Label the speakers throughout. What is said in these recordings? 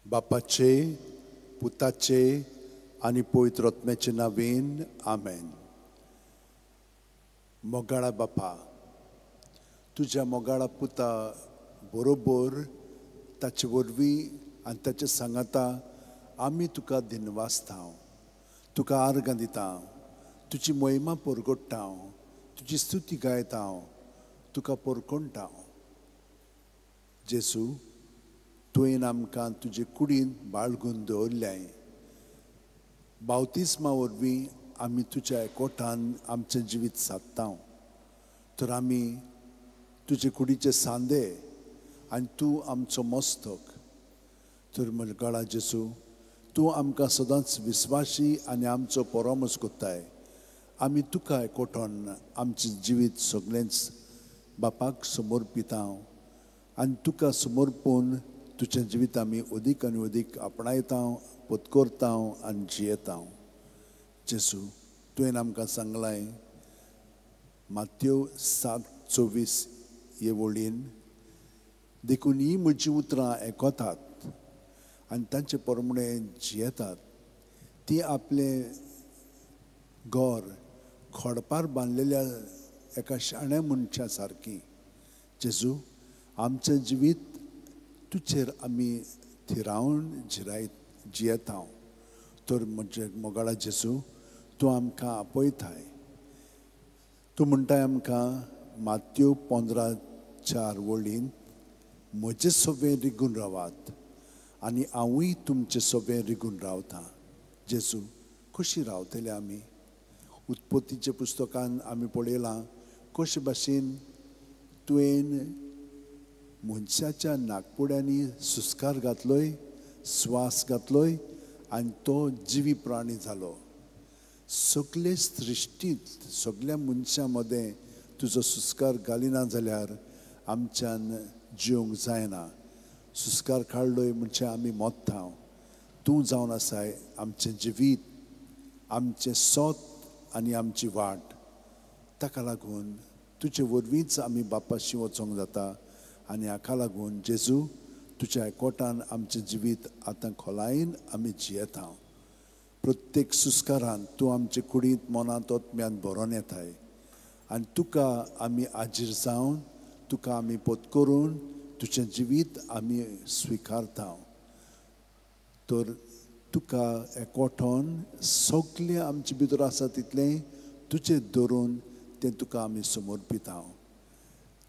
Speaker 1: बापाचे, पुताचे आनी पवित्र आत्म्याचे नांवान आमेन. मोगाळा बापा, तुज्या मोगाळा पुता बरोबर ताचे वरवीं आनी ताचे सांगाता आमी तुका दिनवासता, तुका आर्गां दिता, तुजी महिमा परगट्टा, तुजी स्तुती गायता, तुका परकोणटा. जेजू, तुवें आमकां तुजे कुडीन बाळगून दवरल्याय. बावतिस्मा वरवीं आमी तुज्या एकवटान आमचें जिवीत सादता, तर आमी तुजे कुडीचे सांदे आनी तूं आमचो मस्तक. तर मोगाळा जेजू, तूं आमकां सदांच विस्वाशी आनी आमचो परामर्श करताय. आमी तुका एकवटान आमचें जिवीत सगळेंच बापाक समर्पिता आनी तुका समर्पून तुजें जिवीत आमी अदीक आनी अदीक आपणायता, पत्करता आनी जियेता. जेजू, तुवें आमकां सांगलाय मात्यो 7:24 हे वळीन, देखून ही म्हजी उतरां आयकतात आनी तांचे प्रमाणे जियेतात, ती आपलें घर खडपार बांदलेल्या एका शाण्या मनशा सारकी. जेजू, आमचें जिवीत तुजेर आमी थिरावन जियेता. तर म्हजे मोगाळा जेजू, तूं आमकां आपयताय. तूं म्हणटाय आमकां मात्यो 15:4 वळीन, म्हजे सवें रिगून रावात आनी हांवूय तुमचे सवें रिगून रावता. जेजू, कशी रावतले आमी? उत्पत्तीच्या पुस्तकान आमी पळयलां कशे भाशेन तुवें मनशाच्या नागपुड्यांनी सुस्कार घातलोय, स्वास घातलोय आनी तो जिवी प्राणी जालो. सगळे सृश्टींत सगळ्या मनशां मदें तुजो सुस्कार घालिना जाल्यार आमच्यान जिवंक जायना. सुस्कार काडलोय म्हणजे आमी मोत्ता. तूं जावन आसाय आमचें जिवीत, आमचें सोत आनी आमची वाट. ताका लागून तुजे वरवींच आमी बापाशी वचोंक जाता आनी हाका लागून जेजू, तुज्या एकवटान आमचें जिवीत आतां खोलायेन आमी जियेता. प्रत्येक सुस्कारान तूं आमचे कुडींत, मनांत, आत्म्यांत भरोन येताय आनी तुका आमी आजीर जावन, तुका आमी पत्करून तुजें जिवीत आमी स्विकारता. तर तुका एकवटोन सगळें आमचे भितर आसा तितलें तुजें धरून तें तुका आमी समर्पिता.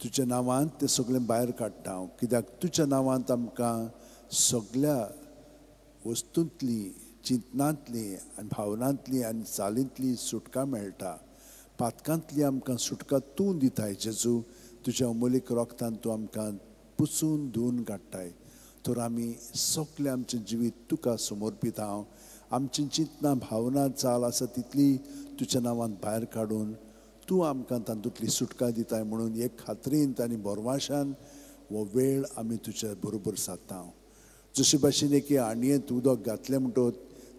Speaker 1: तुज्या नांवांत तें सगळें भायर काडटा, कित्याक तुज्या नांवांत आमकां सगळ्या वस्तूंतली, चिंतनांतली आनी भावनांतली आनी चालींतली सुटका मेळटा. पातकांतली आमकां सुटका तूं दिताय जेजू. तुज्या अमोलीक रोगतान तूं आमकां पुसून धुवन काडटाय. तर आमी सगळें आमचें जिवीत तुका समर्पिता. आमचीं चिंतनां, भावना, चाल आसा तितली तुज्या नांवांत भायर काडून तूं आमकां तातूंतली सुटका दिताय म्हणून एक खात्रीन आनी भरवाशान हो वेळ आमी तुज्या बरोबर सादता. जशे भाशेन एके आणयेंत उदक घातलें म्हणटकच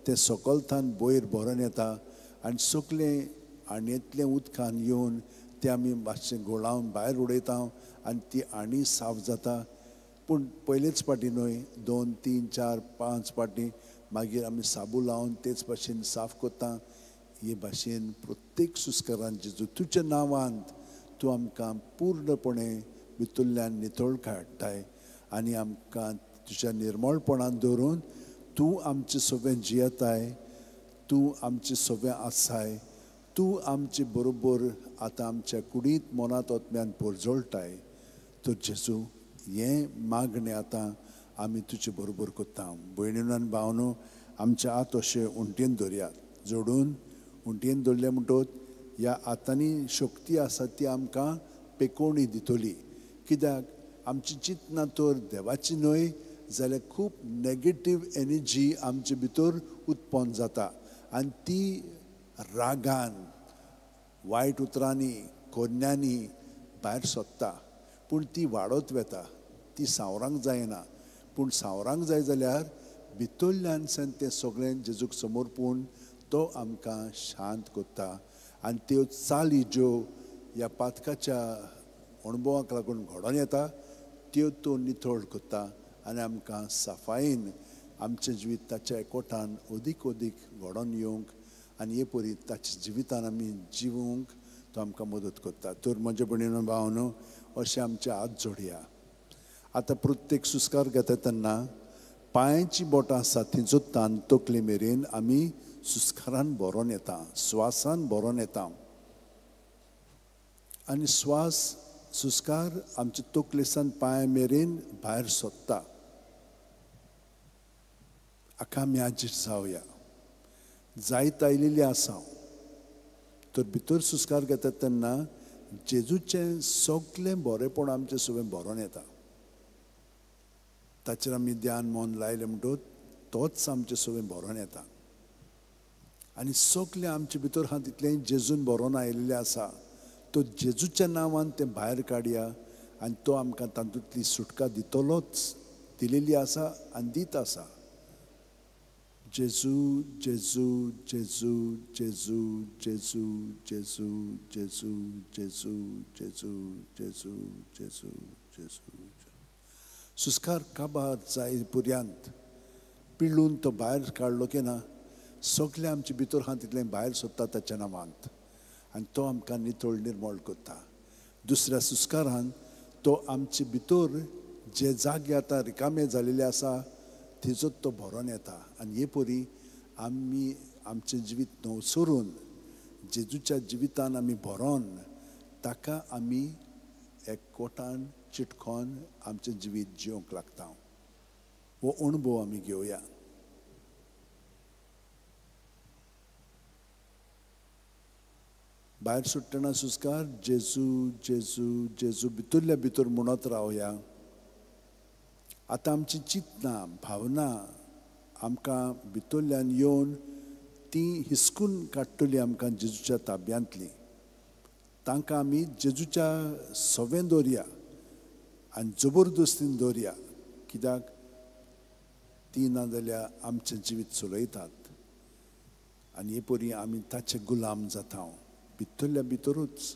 Speaker 1: तें सकलथान वयर भरून येता आनी सगळें आणयेंतलें उदकान येवन तें आमी मातशें घोळावन भायर उडयता आनी ती आणी साफ जाता. पूण पयलेच फावटी न्हय, 2, 3, 4, 5 फावटी मागीर आमी साबू लावन तेच भाशेन साफ करता. हे भाशेन प्रत्येक सुस्कारान जेजू, तुज्या नांवांत तूं आमकां पूर्णपणे भितरल्यान नितळ काडटाय आनी आमकां तुज्या निर्मळपणान दवरून तूं आमचे सवें जियेताय, तूं आमचे सवें आसाय, तूं आमचे बरोबर आतां आमच्या कुडींत, मनांत, आत्म्यान परजळटाय. तर जेजू, हें मागणें आतां आमी तुजे बरोबर करता. भयणीन आनी भावनो, आमच्या हात अशे उंटयेन दवरयात, जोडून उंटयेन दवरले म्हणटकच ह्या हातांनी शक्ती आसा ती आमकां पेकोवणी दितली. कित्याक आमची चिंतनां तर देवाची न्हय जाल्यार खूब नेगेटीव एनर्जी आमचे भितर उत्पन्न जाता आनी ती रागान, वायट उतरांनी, कोन्यांनी भायर सोदता. पूण ती वाडत वता, ती सांवरांक जायना. पूण सांवरांक जाय जाल्यार भितरल्यान सान तें सगळें जेजूक समर्पून तो आमकां शांत करता आनी त्यो चाली ज्यो ह्या पातकाच्या अणभवाक लागून घडोवन येता त्यो तो नितळ करता आनी आमकां सफायेन आमचें जिवीत ताच्या एकवटान अदीक अदीक घडोवन येवंक आनी हे परी ताच्या जिवितान आमी जिवूंक तो आमकां मदत करता. तर म्हजे भयणीनो भावनो, अशें आमचे हात जोडया. आतां प्रत्येक सुस्कार घेता तेन्ना पांयाची बोटां आसा थंयचो तान तकले मेरेन आमी सुस्कारान भरोन येता, स्वासान भरोन येता आनी स्वास सुस्कार आमचे तकलेसान पांया मेरेन भायर सोदता. हाका आमी आजीर जावया. जायत आयिल्ली आसा तर भितर सुस्कार घेतात तेन्ना जेजूचें सगळें बरेंपण आमचें सगळें भरोन येता. ताचेर आमी ध्यान मन लायलें म्हणटकच तोच आमचें सगळें भरोन येता आनी सगळें आमचे भितर आहा तितलें जेजून भरोन आयिल्लें आसा. तो जेजूच्या नांवान तें भायर काडया आनी तो आमकां तातूंतली सुटका दितलोच, दिलेली आसा आनी दीत आसा. जेजू जेजू जेजू जेजू जेजू जेजू जेजू जेजू जेजू जेजू जेजू जेजू. सुस्कार काबार जाय पर्यंत पिळून तो भायर काडलो की ना, सगळें आमचे भितर आहा तितलें भायर सोदता ताच्या नांवांत आनी तो आमकां नितळ निर्मळ करता. दुसऱ्या सुस्कारान तो आमचे भितर जे जागे आतां रिकामे जालेले आसा थंयचो तो भरोन येता आनी हे परी आमी आमचें जिवीत नवसरून जेजूच्या जिवितान आमी भरोन ताका आमी एकवटान चिटकोन आमचें जिवीत जिवंक लागता. हो अणभव आमी घेवया. भायर सुट्टना सुस्कार जेजू जेजू जेजू भितरल्या भितर म्हणत रावया. आतां आमची चिंतना भावना आमकां भितरल्यान येवन ती हिसकून काडटली आमकां जेजूच्या ताब्यांतली. तांकां आमी जेजूच्या सवें दवरया आनी जबरदस्तीन दवरया, कित्याक ती ना जाल्यार आमचें जिवीत चलयतात आनी हे परी आमी ताचे गुलाम जाता भितरल्या भितरूच.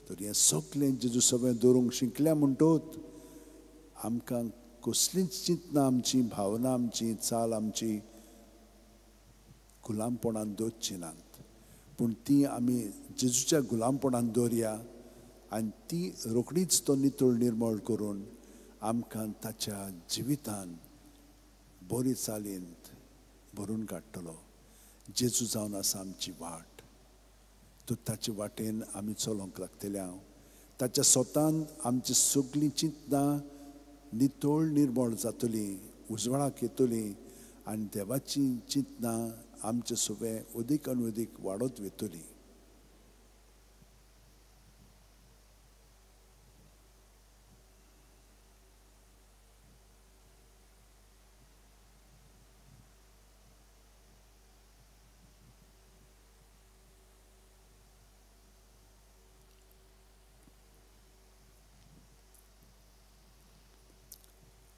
Speaker 1: तर हें सगळें जेजू सवें दवरूंक शिकल्या म्हणटकच आमकां कसलींच चिंतना आमची भावना आमची चाल आमची गुलामपणान दवरची नात, पूण ती आमी जेजूच्या गुलामपणान दवरया आनी ती रोखडीच तो नितळ निर्मळ करून आमकां ताच्या जिवितान बरी चालींत भरून काडटलो. जेजू जावन आसा आमची वाट, तर ताचे वाटेन आमी चलोवंक लागतले. हांव ताच्या स्वतान आमची सगळीं चिंतनां नितळ निर्मळ जातली, उजवाडाक येतली आनी देवाची चिंतनां आमचे सगळें अदीक आनी अदीक वाडत वतली.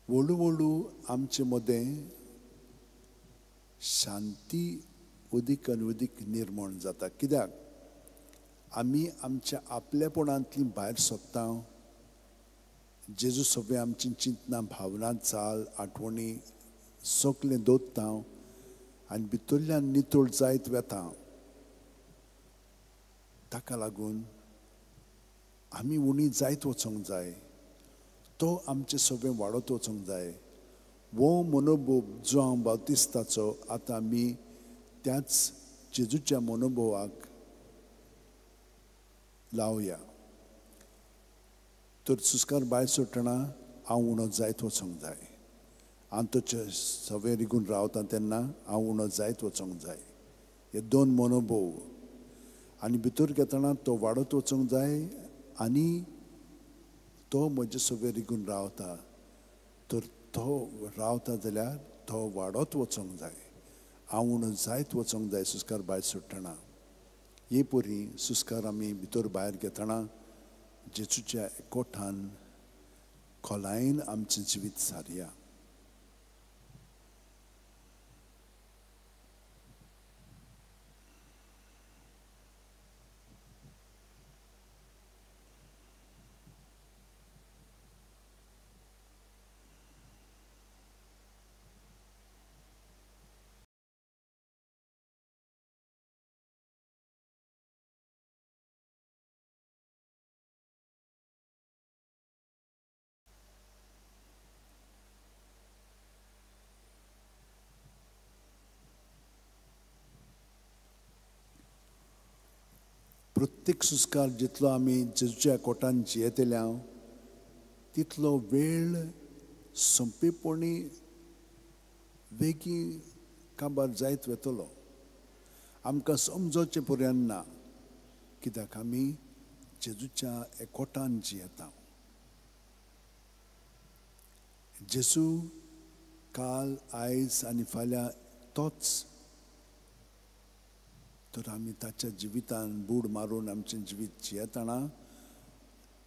Speaker 1: व्हडू व्हडू आमचे मदें शांती अदीक आनी अदीक निर्माण जाता, कित्याक आमी आमच्या आपलेपणांतली भायर सोदता. जेजू सगळें आमची चिंतना भावना चाल आठवणी सगळें दवरता आनी भितरल्यान नितळ जायत वता. ताका लागून आमी उणी जायत वचोंक जाय, तो आमचें सगळें वाडत वचोंक जाय. वो मनोभोव जो हांव बाप्तिस्ताचो आतां आमी त्याच जेजूच्या मनोभोवाक लावया. तर सुस्कार भायर सोडटना हांव उणो जायत वचोंक जाय, हांव ताचे सगळें रिगून रावता तेन्ना हांव उणो जायत वचोंक जाय. हे दोन मनोभोव आनी भितर घेतना तो वाडत वचोंक जाय आनी तो म्हजे सगळें रिगून रावता, तर तो रावता जाल्यार तो वाडत वचोंक जाय, हांव उणो जायत वचोंक जाय सुस्कार भायर सोडटना. हे परी सुस्कार आमी भितर भायर घेतना जेजूच्या एकवटान खोलायेन आमचें जिवीत सारया. प्रत्येक सुस्कार जितलो आमी जेजूच्या कोटान जियेतले हांव तितलो वेळ सोंपेपणी वेगीं काबार जायत वतलो. आमकां समजोचें पर्यंत ना, कित्याक आमी जेजूच्या एकवटान जियेता. जेजू काल, आयज आनी फाल्यां तोच, तर आमी ताच्या जिवितान बूड मारून आमचें जिवीत जियेतना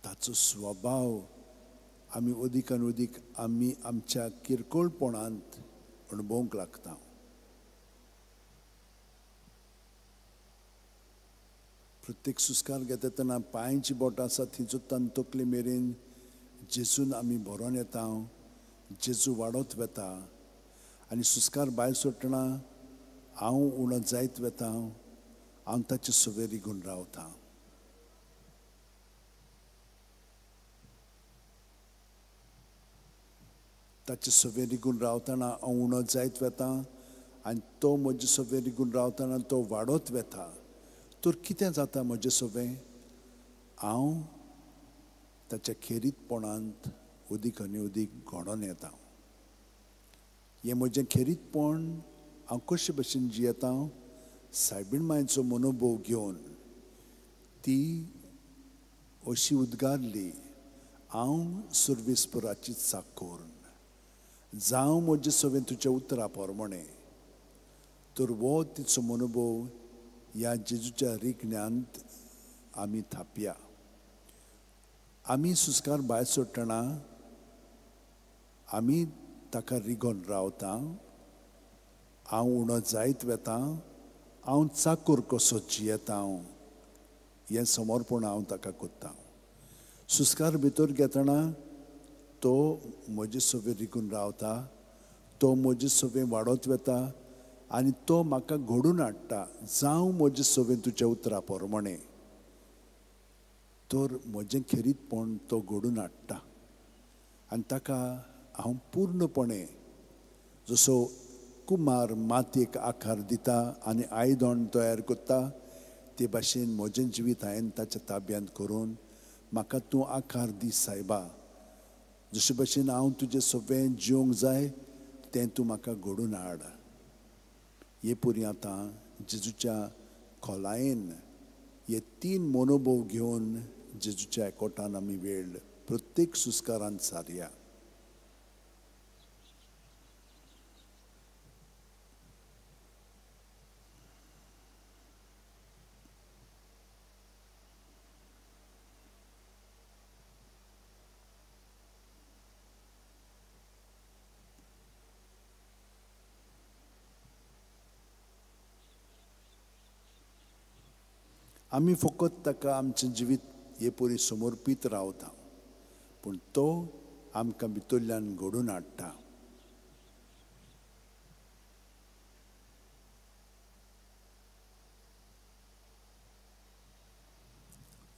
Speaker 1: ताचो स्वभाव आमी अदीक आनी अदीक आमी आमच्या किरकोळपणांत अणभवंक लागता. प्रत्येक सुस्कार घेता तेन्ना पांयची बोटां आसा थंयच्यान तकली मेरेन जेजून आमी भरोन येता, जेजू वाडत वता आनी सुस्कार भायर सोडटना हांव उणो जायत वता, हांव ताचे सवे रिगून रावता. ताचे सवे रिगून रावतना हांव उणो जायत वता आनी तो म्हजे सवे रिगून रावतना तो वाडत वता. तर कितें जाता म्हजें सवें, हांव ताच्या खेरीतपणांत अदीक आनी अदीक घडोवन येता. हें म्हजें खेरीतपण हांव कशे भशेन जियेता, सायबीण मांयचो मनोभोव घेवन ती अशी उद्गारली, हांव सर्वेस्पराची चाकोर, जावं म्हजें सवें तुज्या उतरा प्रमाणें. तर हो तिचो मनोभोव ह्या जेजूच्या रिगण्यांत आमी थापया. आमी सुस्कार भायर सोडटना आमी ताका रिगोन रावता, हांव उणो जायत वता, हांव चाकूर कसो जियेता हें समर्पण हांव ताका करता. सुस्कार भितर घेतना तो म्हजे सवें रिगून रावता, तो म्हजे सवें वाडत वता आनी तो म्हाका घडून हाडटा, जावं म्हजें सवें तुज्या उतरा प्रमाणें. तर म्हजें खेरीतपण तो घडून हाडटा आनी ताका हांव पूर्णपणे, जसो कुमार मातयेक आकार दिता आनी आयदण तयार करता ते भाशेन म्हजें जिवीत हांवें ताच्या ताब्यांत करून म्हाका तूं आकार दी सायबा, जशे भाशेन हांव तुजें सवें जिवंक जाय तें तूं म्हाका घडून हाड. हे पुरी आतां जेजूच्या खोलायेन हे तीन मनोभोव घेवन जेजूच्या एकवटान आमी वेळ प्रत्येक सुस्कारान सारया. आमी फकत ताका आमचें जिवीत हे परी समर्पीत रावता, पूण तो आमकां भितरल्यान घडोवन हाडटा.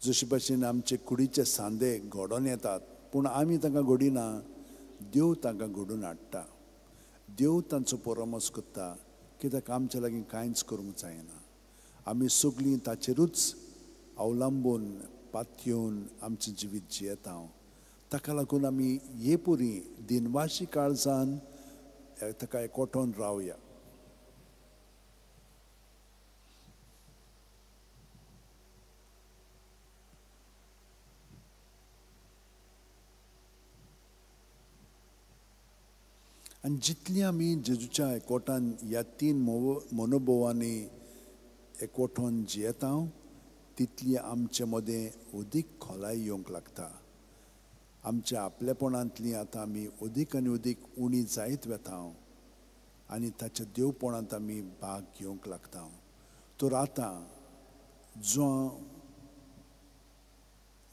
Speaker 1: जशे भाशेन आमचे कुडीचे सांदे घडोवन येतात, पूण आमी तांकां घडिना, देव तांकां घडोवन हाडटा. देव तांचो परामर्श करता, कित्याक आमच्या लागीं कांयच करूंक जायना. आमी सगळीं ताचेरूच अवलंबून पातयेवन आमचें जिवीत जियेता. ताका लागून आमी हे पुरी दिनवाशी काळजान ताका एकवटोन रावया. आनी जितली आमी जेजूच्या एकवटान ह्या तीन मनोभोवांनी एकवटोन जियेता तितली आमचे मदें अदीक खोलाय येवंक लागता. आमच्या आपलेपणांतली आतां आमी अदीक आनी अदीक उणी जायत वता आनी ताच्या देवपणांत आमी भाग घेवंक लागता. तर आतां जो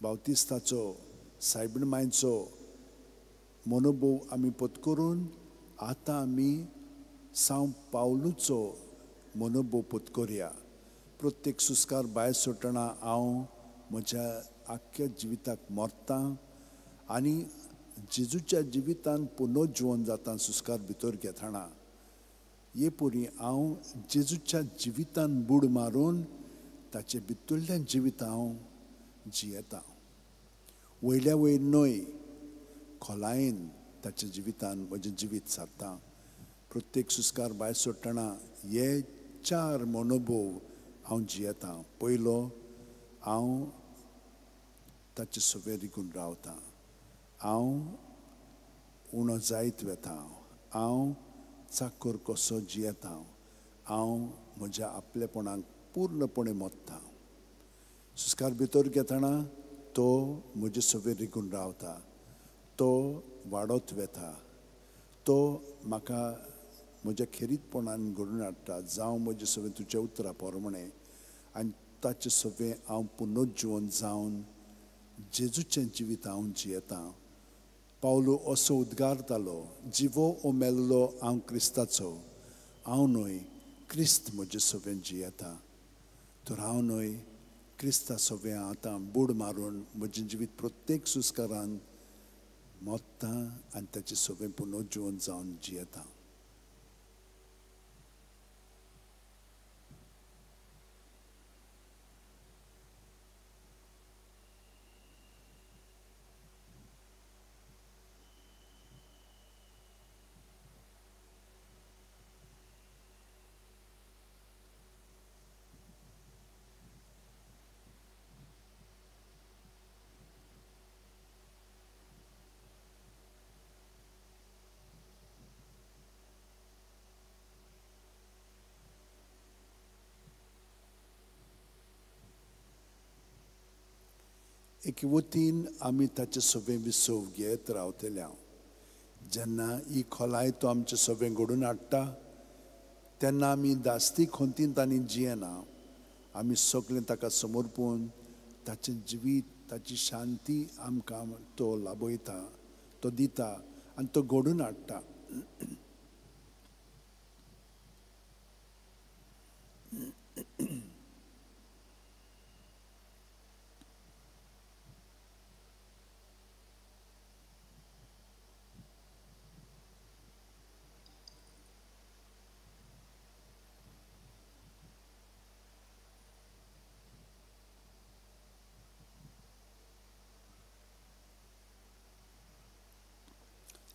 Speaker 1: बावतिस्ताचो, सायबीण मांयचो मनोभोव आमी पत्करून आतां आमी सांव पावलूचो मनोभोव पत्करया. प्रत्येक सुस्कार भायर सोडटना हांव म्हज्या आख्ख्या जिविताक मरता आनी जेजूच्या जिवितान पुनर्जिवन जाता सुस्कार भितर घेतना. हे परी हांव जेजूच्या जिवितान बूड मारून ताचे भितरल्यान जिवीत हांव जियेता. वयल्या वयर न्हय, खोलायेन ताच्या जिवितान म्हजें जिवीत सारता. प्रत्येक सुस्कार भायर सोडटना हे चार मनोभोव हांव जियेता. पयलो, हांव ताचे सवें रिगून रावता, हांव उणो जायत वेता, हांव चाकर कसो जियेता, हांव म्हज्या आपलेपणाक पूर्णपणे मोत्ता. सुस्कार भितर घेतना तो म्हजे सवें रिगून रावता, तो वाडत वेता, तो म्हाका म्हज्या खेरीतपणान घडून हाडटा. जावं म्हजे सवें तुज्या उतरा प्रमाणें आनी ताचे सवें हांव पुनर्जिवन जावन जेजूचें जिवीत हांव जियेतां. पावलो असो उद्गारतालो, जिवो ओ मेल्लो हांव क्रिस्ताचो, हांव न्हय क्रिस्त म्हजे सवें जियेता. तर हांव न्हय क्रिस्ता सवें आतां बूड मारून म्हजें जिवीत प्रत्येक सुस्कारान मोत्ता आनी ताचे सवें पुनर्जिवन जावन जियेता. एके वतीन आमी ताचे सवें विसव घेत रावतले. जेन्ना ही खोलाय तो आमचे सवें घडून हाडटा तेन्ना आमी दास्ती खंतीन आनी जियेना. आमी सगळें ताका समर्पून ताचें जिवीत, ताची शांती आमकां तो लाभयता, तो दिता आनी तो घडून हाडटा.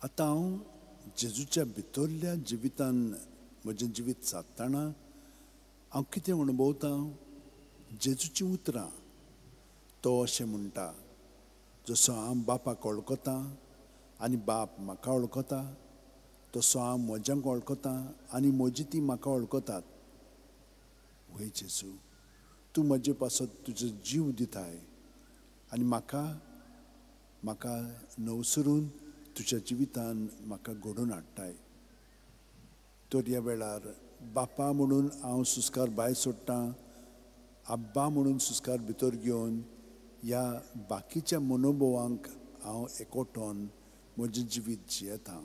Speaker 1: आतां हांव जेजूच्या भितरल्या जिवितान म्हजें जिवीत सादतना हांव कितें अणभवतां? जेजूचीं उतरां. तो अशें म्हणटा, जसो हांव बापाक वळखतां आनी बाप म्हाका वळखता, तसो हांव म्हज्यांक वळखतां आनी म्हजी ती म्हाका वळखतात. वय जेजू, तूं म्हजे पासत तुजो जीव दिताय आनी म्हाका म्हाका नवसरून तुज्या जिवितान म्हाका घडोवन हाडटाय. तर ह्या वेळार बापा म्हणून हांव सुस्कार भायर सोडटां, आब्बा म्हणून सुस्कार भितर घेवन ह्या बाकीच्या मनोभवांक हांव एकवटोन म्हजें जिवीत जियेतां.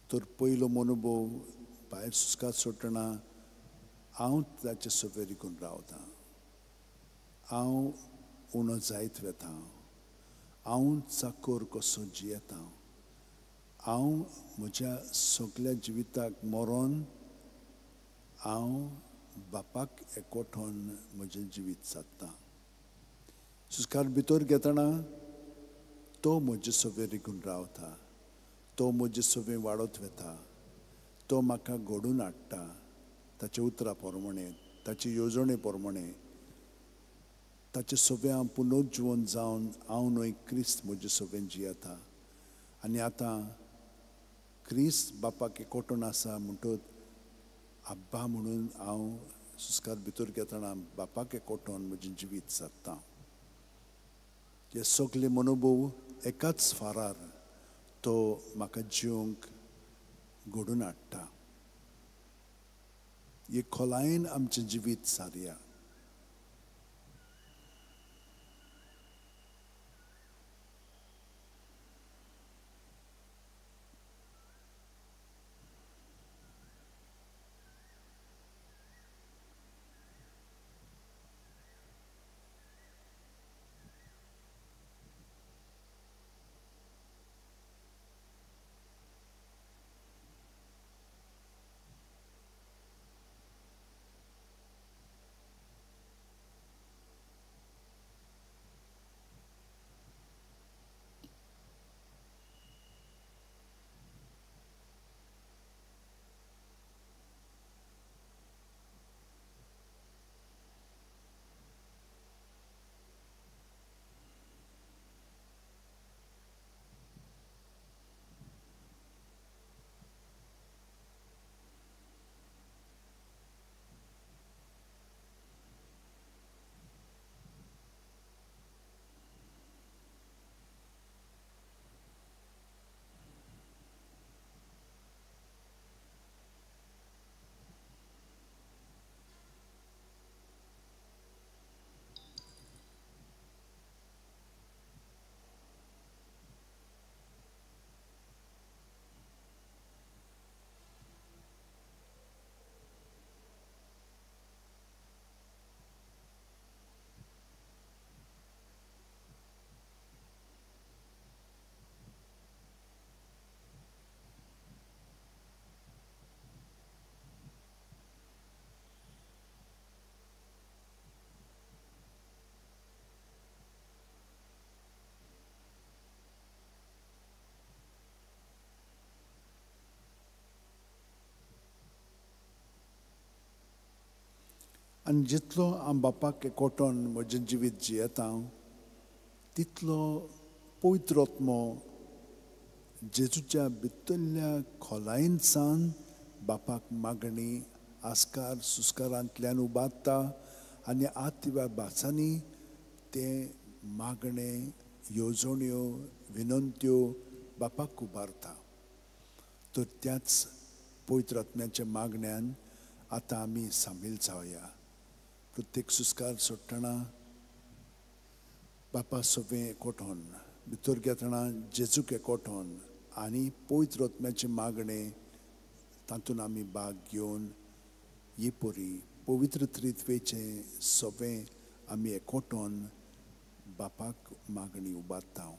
Speaker 1: तर पयलो मनोभव भायर सुस्कार सोडटना हांव ताचे सवें रिगून रावतां, हांव उणो जायत वेता, हांव चाकर कसो जियेतां, हांव म्हज्या सगल्या जिविताक मरोन हांव बापाक एकवटोन म्हजें जिवीत सादतां. सुस्कार भितर घेतना तो म्हजे सवें रिगून रावता, तो म्हजे सवें वाडत वेता, तो म्हाका घडून हाडटा ताच्या उतरा प्रमाणें, ताचे येवजणे प्रमाणें. ताचे सवें हांव पुनर्जिवन जावन हांव न्हय क्रिस्त म्हजे सवें जियेता. आनी आतां क्रिस्त बापाक एकवटून आसा म्हणटच आब्बा म्हणून हांव सुस्कार भितर घेतना बापाक एकवटून म्हजें जिवीत सादतां. हे सगळे मनोभव एकाच फारार तो म्हाका जिवंक घडून हाडटा. हे खोलायेन आमचें जिवीत सारया. आनी जितलो हांव बापाक एकवटून म्हजें जिवीत जियेता तितलो पवित्र आत्मो जेजूच्या भितरल्या खोलायेन सावन बापाक मागणी आस्कार सुस्कारांतल्यान उबारता आनी आतिव्या भासांनी तें मागणे येवजण्यो विनंत्यो बापाक उबारता. तर त्याच पवित्र आत्म्याच्या मागण्यान आतां आमी सामील जावया. प्रत्येक सुस्कार सोडटना बापा सवें एकवटून, भितर घेतना जेजूक एकवटून आनी पवित्र आत्म्याचें मागणें तातूंत आमी भाग घेवन ही परी पवित्र त्रित्वेचें सवें आमी एकवटून बापाक मागणी उबारता.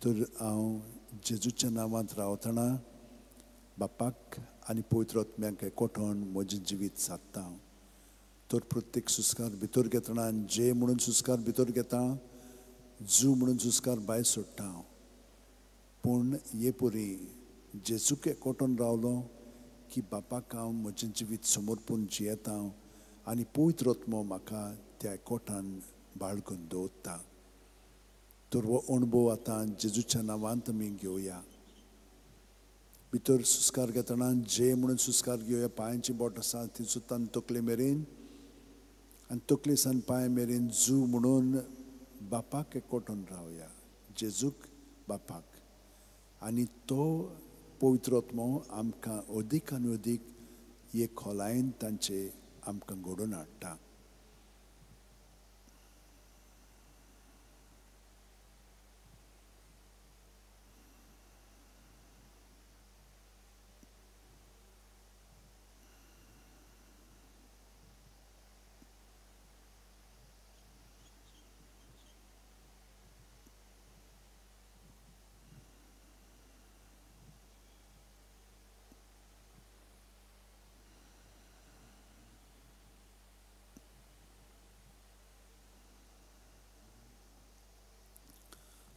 Speaker 1: तर हांव जेजूच्या नांवांत रावतना बापाक आनी पवित्र आत्म्याक एकवटून म्हजें जिवीत सादता. तर प्रत्येक सुस्कार भितर घेतना जे म्हणून सुस्कार भितर घेता, जू म्हणून सुस्कार भायर सोडटा. पूण हे परी जेजूक एकवटून रावलो की बापाक हांव म्हजें जिवीत समर्पून जियेता आनी पवित्र आत्मो म्हाका त्या एकवटान बाळगून दवरता. तर हो अणभव आतां जेजूच्या नांवांत आमी घेवया. भितर सुस्कार घेतना जे म्हणून सुस्कार घेवया. पांयांची बोट आसा ती सुद्दां तकले मेरेन आनी तकले सान पांय मेरेन जू म्हणून बापाक एकवटून रावया, जेजूक बापाक. आनी तो पवित्र आत्मो आमकां अदीक आनी अदीक हे खोलायेन तांचे आमकां घडोवन हाडटा.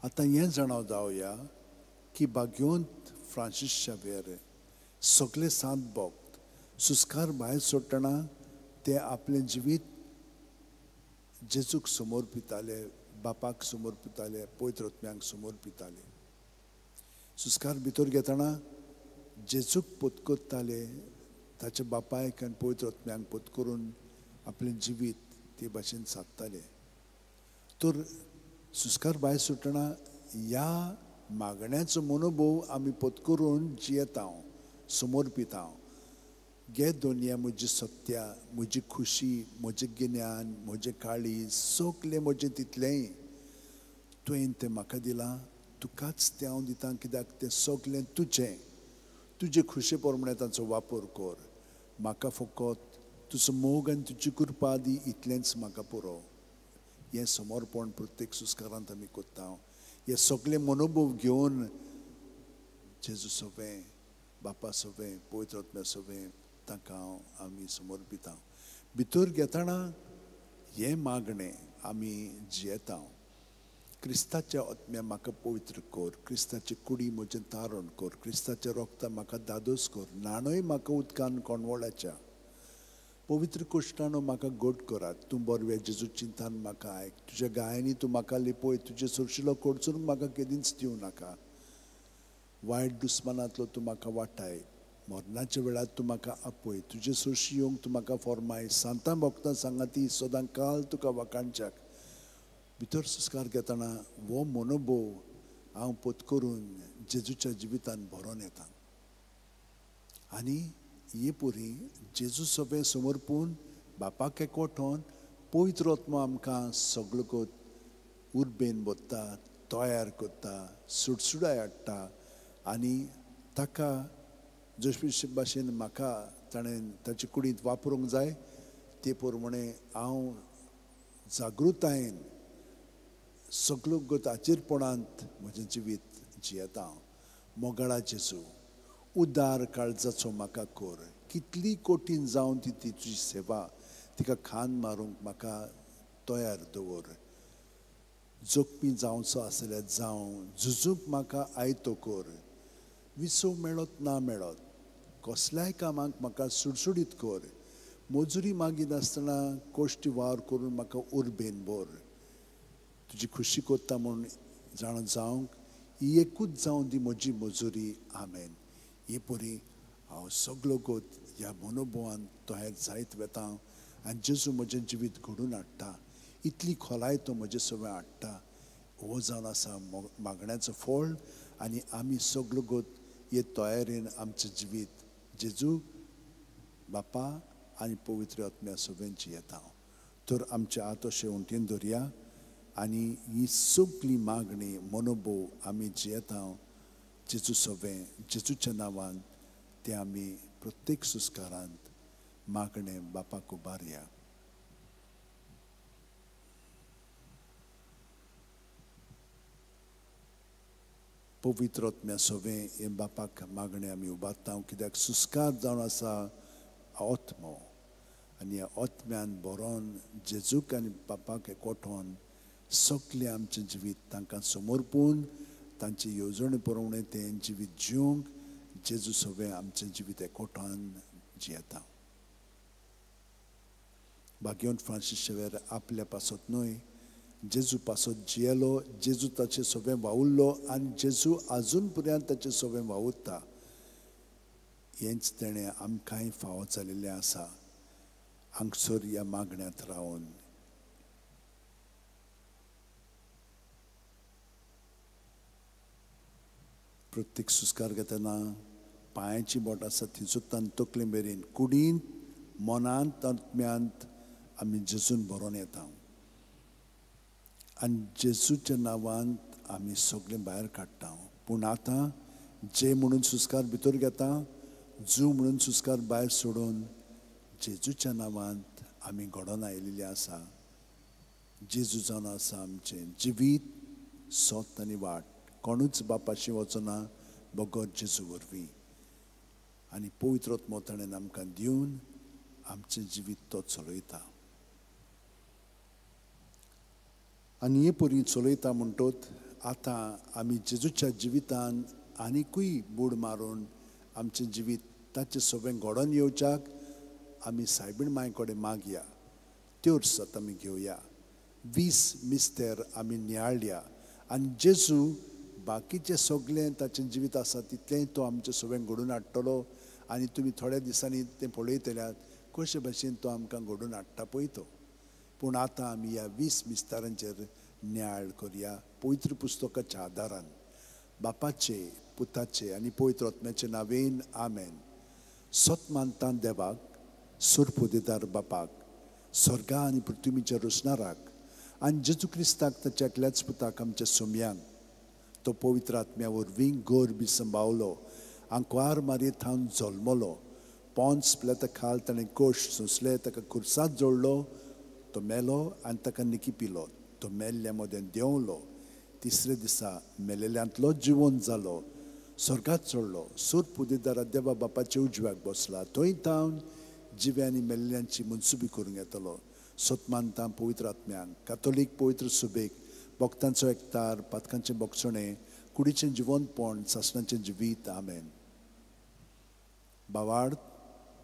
Speaker 1: आतां हें जाणा जावया की भाग्यवंत फ्रांसीस शाव्येर सगळे सात भक्त सुस्कार भायर सोडटना ते आपलें जिवीत जेजूक समर्पिताले, बापाक समर्पिताले, पवित्र आत्म्यांक समर्पिताले. सुस्कार भितर घेतना जेजूक पत्करताले, ताच्या बापायक आनी पवित्र आत्म्यांक पत्करून आपलें जिवीत ते भाशेन सादताले. तर सुस्कार भायर सुटना ह्या मागण्याचो मनोभोव आमी पत्करून जियेता, समर्पिता. गे दोनया म्हजी सत्या, म्हजी खुशी, म्हजें गिन्यान, म्हजें काळीज, सगलें म्हजें तितलेंय तुवें तें म्हाका दिलां, तुकाच तें हांव दितां, कित्याक तें सगलें तुजें. तुजे खुशे प्रमाणे तांचो वापर कर. म्हाका फकत तुजो मोग आनी तुजी कृपा दी, इतलेंच म्हाका पुरो. हें समर्पण प्रत्येक सुस्कारांत आमी करता. हे सगळे मनोभोव घेवन जेजू सवें, बापा सवें, पवित्र आत्म्या सवें तांकां हांव आमी समर्पिता. भितर घेतना हें मागणें आमी जियेता. क्रिस्ताच्या आत्म्या म्हाका पवित्र कर, क्रिस्ताची कुडी म्हजें तारण कर, क्रिस्ताच्या रोगता म्हाका दादोस कर, न्हाणय म्हाका उदकान कोणवळाच्या, पवित्र कुश्टानो म्हाका गोड करात. तूं बरवे जेजू चिंतान म्हाका आयक, तुज्या गायांनी तूं म्हाका लिपय, तुजे सुरशिलो कोडसून म्हाका केदींच दिवं नाका. वायट दुस्मानांतलो तूं म्हाका वाटाय, मरणाच्या वेळार तूं म्हाका आपय, तुजे सुरशी येवंक तूं म्हाका फॉर्माय. सांतां भक्तां सांगाती सदां काल तुका वाखाणच्याक. भितर संस्कार घेतना हो मनोभोव हांव पत्करून जेजूच्या जिवितान भरोन येता. आनी हे पुरी जेजू सगळें समर्पून बापाक एकवटोन पवित्र आत्मो आमकां सगळो उर्बेन भरता, तयार करता, सुडसुडाय हाडटा आनी ताका जशे भाशेन म्हाका ताणें ताचे कुडींत वापरूंक जाय ते प्रमाणे हांव जागृतायेन सगळो गत आचेरपणांत म्हजें जिवीत जियेता. मोगाळा जेजू, उदार काळजाचो म्हाका कर, कितली कठीण जावन ती तुजी सेवा तिका खान मारूंक म्हाका तयार दवर. जोखमी जावचो आसल्यार जावं, झुजूंक म्हाका आयतो कर, विसव मेळत ना मेळत कसल्याय कामाक म्हाका सुडसुडीत कर, मजुरी मागिनासतना कश्टी वावर करून म्हाका उर्बेन भर. तुजी खुशी करता म्हूण जाणा जावंक ही एकूच जावन दी म्हजी मजुरी. आमेन. हे परी हांव सगलो गोत ह्या मनोभवान तयार जायत वेता आनी जेजू म्हजें जिवीत घडून हाडटा. इतली खोलाय तो म्हजें सगळें हाडटा. हो जावन आसा मागण्याचो फळ आनी आमी सगलो गोत हे तयारेन आमचें जिवीत जेजू बापा आनी पवित्र आत्म्या सगळ्यांची जियेता. तर आमचे हात अशें उंटेन धरया आनी ही सगळी मागणी मनोभव आमी जियेता जेजू सगळें जेजूच्या नांवान ते आमी प्रत्येक सुस्कारांत मागणे बापाक उबारया. पवित्र आत्म्या सगळें हे बापाक मागणे आमी उबारता, कित्याक सुस्कार जावन आसा आत्मो आनी ह्या आत्म्यान बरोवन जेजूक आनी बापाक एकवटोवन सगळें आमचें जिवीत तांकां समर्पून तांची येवजणे प्रमाणे तें जिवीत जिवंक जेजू सगळें आमचें जिवीत एकवटान जियेता. भाग्यवंत फ्रांसीस शेवेर आपल्या पासत न्हय जेजू पासत जियेलो, जेजू ताचें सगळें वावुरलो आनी जेजू आजून पर्यंत ताचें सगळें वावुरता. हेंच तेणें आमकांय फावो जाल्लें आसा. हांगसर ह्या मागण्यांत रावन प्रत्येक सुस्कार घेतना पांयाची बोट आसा थंयसर तकले मेरेन कुडींत मनांत आत्म्यांत आमी जेजून भरोन येता आनी जेजूच्या नांवान आमी सगळें भायर काडटा. पूण आतां जे म्हणून सुस्कार भितर घेता, जू म्हणून सुस्कार भायर सोडून जेजूच्या नांवांत आमी घडोवन आयिल्ले आसा. जेजू जावन आसा आमचें जिवीत, सत आनी वाट. कोणूच बापाशी वचना बगर जेजू वरवीं. आनी पवित्र आत्मो ताणें आमकां दिवन आमचें जिवीत तो चलयता. आनी हे परी चलयता म्हणटोच आतां आमी जेजूच्या जिवितान आनिकूय बूड मारून आमचें जिवीत ताचें सगळें घडोवन येवच्याक आमी सायबीण मांय कडेन मागया. त्यो सत आमी घेवया. 20 मिस्तेर आमी नियाळया आनी जेजू बाकीचें सगळें ताचें जिवीत आसा तितलेंय तो आमचें सगळें घडोवन हाडटलो. आनी तुमी थोड्या दिसांनी तें पळयतल्यात कशे भाशेन तो आमकां घडोवन हाडटा पळय तो. पूण आतां आमी ह्या 20 मिस्तारांचेर नियाळ करया पवित्र पुस्तकाच्या आदारान. बापाचे, पुताचे आनी पवित्र आत्म्याचे नांवेन आमेन. सत मानता देवाक, सुरपुदेदार बापाक, स्वर्गा आनी पृथ्वीच्या रचणाराक आनी जेजू क्रिस्ताक ताच्या एकल्याच पुताक आमच्या सोम्यांक, तो पवित्र आत्म्या वरवीं गर्भ संभावलो, आंकवार मारये थावन जल्मलो, पोन्स पिलाता खाल ताणें कोश सोंसले, ताका खुर्सांत जोडलो, तो मेलो आनी ताका निकी पिलो, तो मेल्ल्या मदें देंवलो, तिसरे दिसा मेलेल्यांतलो जिवन जालो, स्वर्गात चडलो, सुरपुदेदारा देवा बापाच्या उजव्याक बसला, थंय थावन जिव्या आनी मेल्ल्यांची मनसुबी करूंक येतलो. सत मानता पवित्र आत्म्यांक, कातोलीक पवित्र सुबेक, भक्तांचो एकतार, पातकांचें बोगसणें, कुडीचें जिवनपण, सासणाचें जिवीत. आमेन. बावाड,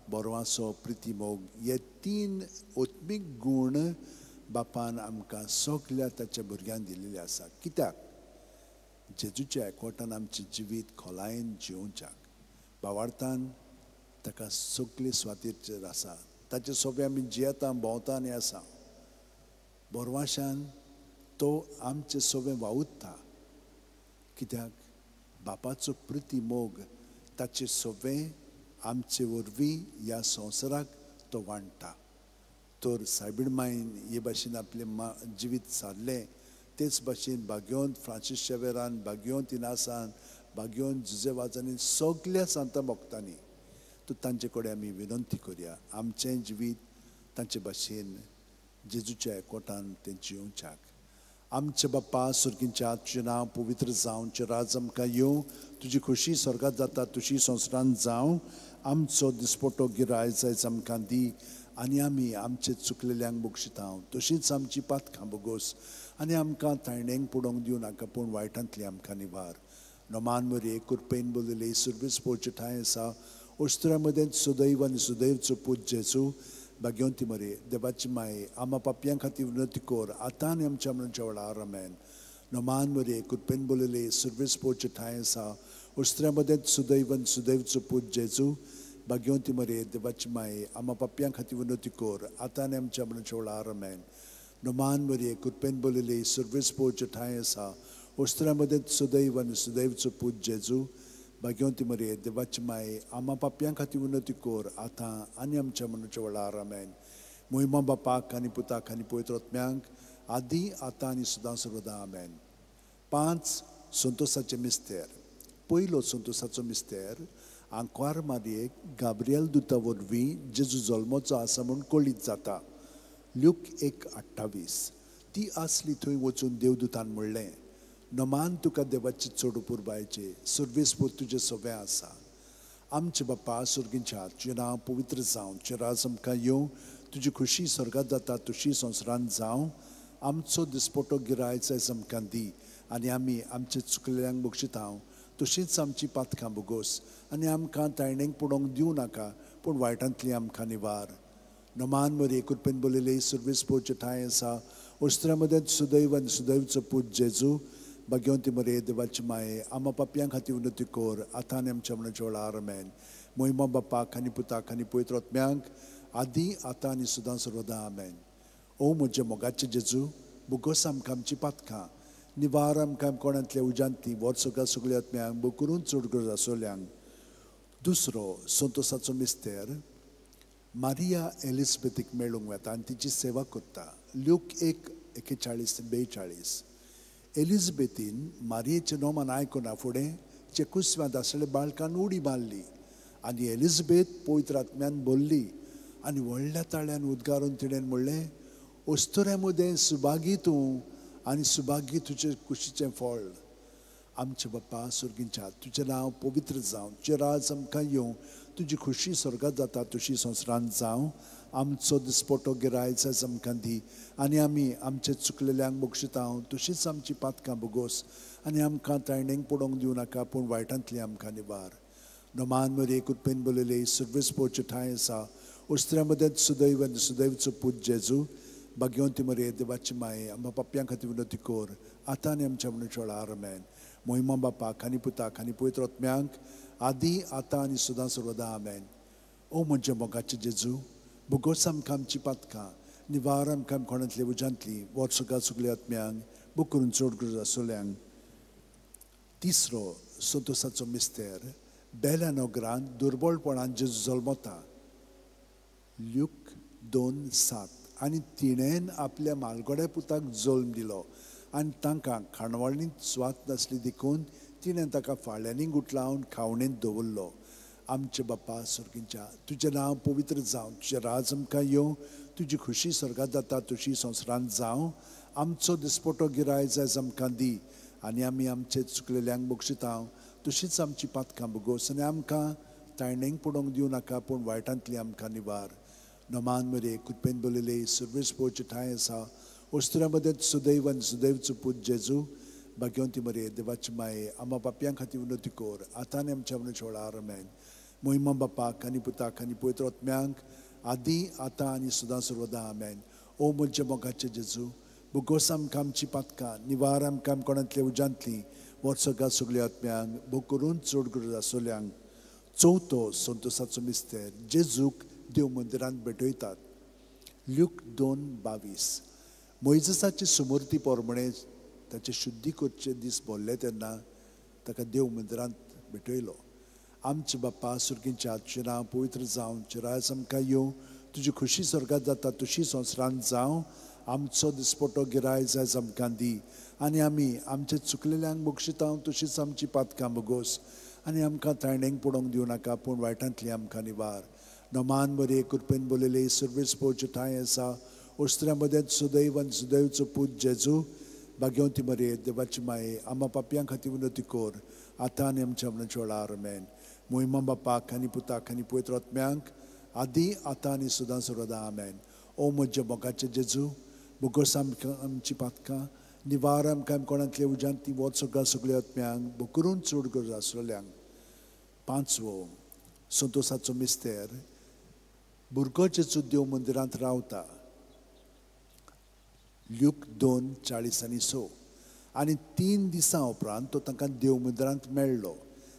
Speaker 1: बरवासो, प्रिती, मोग हे 3 आत्मीक गूण बापान आमकां सगल्या ताच्या भुरग्यांक दिल्ले आसा. कित्याक? जेजूच्या एकवटान आमचें जिवीत खोलायेन जिवोवच्याक. बावार्थान ताका सगळे स्वातीचेर आसा, ताचे सोबे आमी जियेता, भोंवता आनी आसा. बोरवाशान तो आमचे सोबे वावुरता, कित्याक बापाचो प्रिती मोग ताचे सोबे आमचे वरवीं ह्या संवसाराक तो वांट्टा. तर सायबीण मायन हे भाशेन आपलें जिवीत सारलें, तेच भाशेन भाग्योंत फ्रांसीस शेवेरान, भाग्योंत इनासान, भाग्योंत जुजे वाजांनी, सगल्या सांता भक्तांनी. तर तांचे कडेन आमी विनंती करया आमचें जिवीत तांचे भाशेन जेजूच्या एकवटान तें जियोवच्याक. आमचे बाप्पा सुर्गींच्या, तुजें नांव पवित्र जावं, तुजें राज आमकां येवं, तुजी खोशी स्वर्गात जाता तशी संवसारांत जावं. आमचो दिसपटो गिराय जायच आमकां दी आनी आमी आमचे चुकलेल्यांक बक्षिता तशींच आमची पातकां बोगोस आनी आमकां तायणेंक पडोवंक दिवं नाका पूण वायटांतली आमकां निवार. नमान मरये कृपेन बोलिले सुर्वीस पोवचे ठांय आसा ओस्त्र्या मदें सुदैव आनी सुदैवचो पूत जेजू. भाग्यवंती मरे देवाची माये आमा पापयां खातीर विनंती कर आतां आनी आमच्या मरणाच्या वेळार. आमेन. नमान मरये कृपेन बोलिले सुर्वीस पोवचे ठांय आसा ओस्त्र्या मदें सुदैव आनी सुदैवचो पूत जेजू. भाग्यवंती मरये देवाची माये आमा पापयां खातीर विनंती कर आतां आनी आमच्या मरणाच्या वेळार. आमेन. नमान मरये कृपेन बोलिले सुर्वीस पोवचे ठांय आसा ओस्त्र्या मदें सुदैव आनी सुदैवचो पूत जेजू. भाग्यवंती मरये देवाची माये आमा पापयां खातीर विनंती कर आतां आनी आमच्या मरणाच्या वेळार. आमेन. मोहिमा बापाक आनी पुताक आनी पवित्र आत्म्यांक आदी आतां आनी सदां सर्वदा. आमेन. 5 संतोसाचे मिस्तेर. पयलो संतोसाचो मिस्तेर आंकवार मारयेक गाब्रियल दुता वरवीं जेजू जल्मोचो आसा म्हूण कळीत जाता. ल्यूक 1:28. ती आसली थंय वचून देवदूतान म्हणलें, नमान तुका देवाची चड पुरबायचे, सर्वेस्पर तुजें सगळें आसा. आमचे बाप्पा सुर्गींच्या, तुजें नांव पवित्र जावं, तुजें राज आमकां येवं, तुजी खोशी स्वर्गात जाता तशी संवसारांत जावं. आमचो दिसपटो गिराय जायच आमकां दी आनी आमी आमचे चुकलेल्यांक बक्षिता तशींच आमची पातकां बोगोस आनी आमकां तायणेंक पडोवंक दिवं नाका पूण वायटांतली आमकां निवार. नमान मरये कृपेन बोलिले सुर्वीस पोवचे ठांय आसा ओस्त्र्या मदें सुदैव आनी सुदैवचो पूत जेजू. भाग्यवंती मरये देवाची माये आमा पापयां खातीर विनंती कर आतां आनी आमच्या मरणाच्या वेळार. आमेन. मोहिमा बापाक आनी पुताक आनी पवित्र आत्म्यांक आदी आतां आनी सदां सर्वदा. आमेन. ओ म्हज्या मोगाचे जेजू, बोगोस आमकां आमची पातकां, निवार आमकां कोणांतल्या उज्यांतली, व्हर सगळ्या सगळ्या आत्म्यांक बोकरून चड गरज आसोल्यांक. दुसरो संतोसाचो मिस्तेर मारिया एलिजबेथीक मेळूंक वता आनी तिची सेवा करता. ल्यूक 1:41-42. एलिजबेथीन मारियेचें नोमान आयकना फुडें चे कुसव्यांत आसलेल्या बाळकान उडी मारली आनी एलिजबेथ पवित्र आत्म्यान भरली आनी व्हडल्या ताळ्यान उद्गारून तिणें म्हणलें, ओस्तुऱ्या मदें सुभागी तूं आनी सुभागी तुजे कुशीचें फळ. आमचे बाप्पा सुर्गींच्या, तुजें नांव पवित्र जावं, तुजें राज आमकां येवं, तुजी खोशी स्वर्गात जाता तशी संवसारांत जावं. आमचो दिसपटो गिराय जायच आमकां दी आनी आमी आमचे चुकलेल्यांक बक्षिता तशींच आमची पातकां बोगोस आनी आमकां तायणेंक पडोवंक दिवं नाका पूण वायटांतली आमकां निवार. नमान मरये कृपेन बोलिले सुर्वीस पोवचे ठांय आसा ओस्त्र्या मदें सुदैव आनी सुदैवचो पूत जेजू. भाग्यवंती मरये देवाची माये आमकां पापयां खातीर विनंती कर आतां आनी आमच्या मरणाच्या वेळार. आमेन. मोहिमा बापाक आनी पुताक आनी पवित्र आत्म्यांक आदी आतां आनी सदां सर्वदा. आमेन. ओ म्हज्या मोगाचे जेजू, बोगोस आमकां आमची पातकां, निवार आमकां कोणांतल्या उज्यांतली, व्हर सगळ्या सगळ्या आत्म्यांक बोकरून चड गरज आसोल्यांक. तिसरो संतोसाचो मिस्तेर बेल्या नगरांत दुर्बळपणान जेजू जल्मता. ल्यूक 2:7. आनी तिणेन आपल्या मालगोड्या पुताक जल्म दिलो आनी तांकां खाणवळणींत सुवात नासली देखून तिणें ताका फाळ्यांनी गुटलावन खावणेंत दवरलो. आमचे बाप्पा सुर्गींच्या, तुजें नांव पवित्र जावं, तुजें राज आमकां येवं, तुजी खोशी स्वर्गात जाता तशी संवसारांत जावं. आमचो दिसपटो गिराय जायच आमकां दी आनी आमी आमचे चुकलेल्यांक बक्षिता तशींच आमची पातकां बोगोस आनी आमकां तायणेंक पडोवंक दिवं नाका पूण वायटांतली आमकां निवार. नमान मरये कृपेन बोलिले सुर्वीस पोवचे ठांय आसा ओस्त्र्या मदें सुदैव आनी सुदैवचो पूत जेजू. भाग्यवंती मरये देवाची माये आमा पापयां खातीर विनंती कर आतां आनी आमच्या मरणाच्या वेळार. आमेन. मोहिमा बापाक आनी पुताक आनी पवित्र आत्म्यांक आदी आतां आनी सदां सर्वदा. आमेन. ओ म्हज्या मोगाचे जेजू, बोगोस आमकां आमची पातकां, निवार आमकां कोणांतल्या उज्यांतली, व्हर सगळ्या सगळ्या आत्म्यांक बोकरून चड गरज आसोल्यांक. चवथो संतोसाचो मिस्तेर जेजूक देव मंदिरांत भेटयतात. ल्यूक 2:22. मोयजसाची सुमूर्ती प्रमाणे ताचे शुद्धी करचे दीस भरले तेन्ना ताका देव मंदिरांत भेटयलो आमचे बाप्पा सुर्गींच्या तुजें नांव पवित्र जावं, तुजें राज आमकां येवं, तुजी खुशी स्वर्गात जाता तशी संवसारांत जावं. आमचो दिसपटो गिरायज आयज आमकां दी आनी आमी आमचे चुकलेल्यांक बक्षिता तशीच आमची पातकां भोगोस आनी आमकां ताणेंक पडोवंक दिवं नाका, पूण वायटांतली आमकां निवार. नमान बरे कृपेन बोलयले सर्वेस पोवचे ठांय आसा. ओस्त्र्या मदें सुदैव आनी सुदैवचो पूत जेजू, भाग्यवंती मरे देवाची माये, आमा पापयां खातीर विनवती कर आतां आनी आमच्या मरणाच्या वेळार. आमेन. मोहिमा बापाक आनी पुताक आनी पवित्र आत्म्यांक आदी आतां आनी सदां सर्वदा. आमेन. ओ म्हज्या मोगाचे जेजू, भोगोस आमकां आमची पातकां, निवार आमकां कोणांतल्या उज्यांत ती वच सगळ्या सगळ्या आत्म्यांक भोकरून चड गरज आसलेल्यांक. पांचवो संतोसाचो मिस्तेर, भुरगो जेजू देव मंदिरांत रावता. ल्यूक 2:40-6. आनी 3 दिसां उपरांत तो तांकां देव मंदिरांत मेळ्ळो.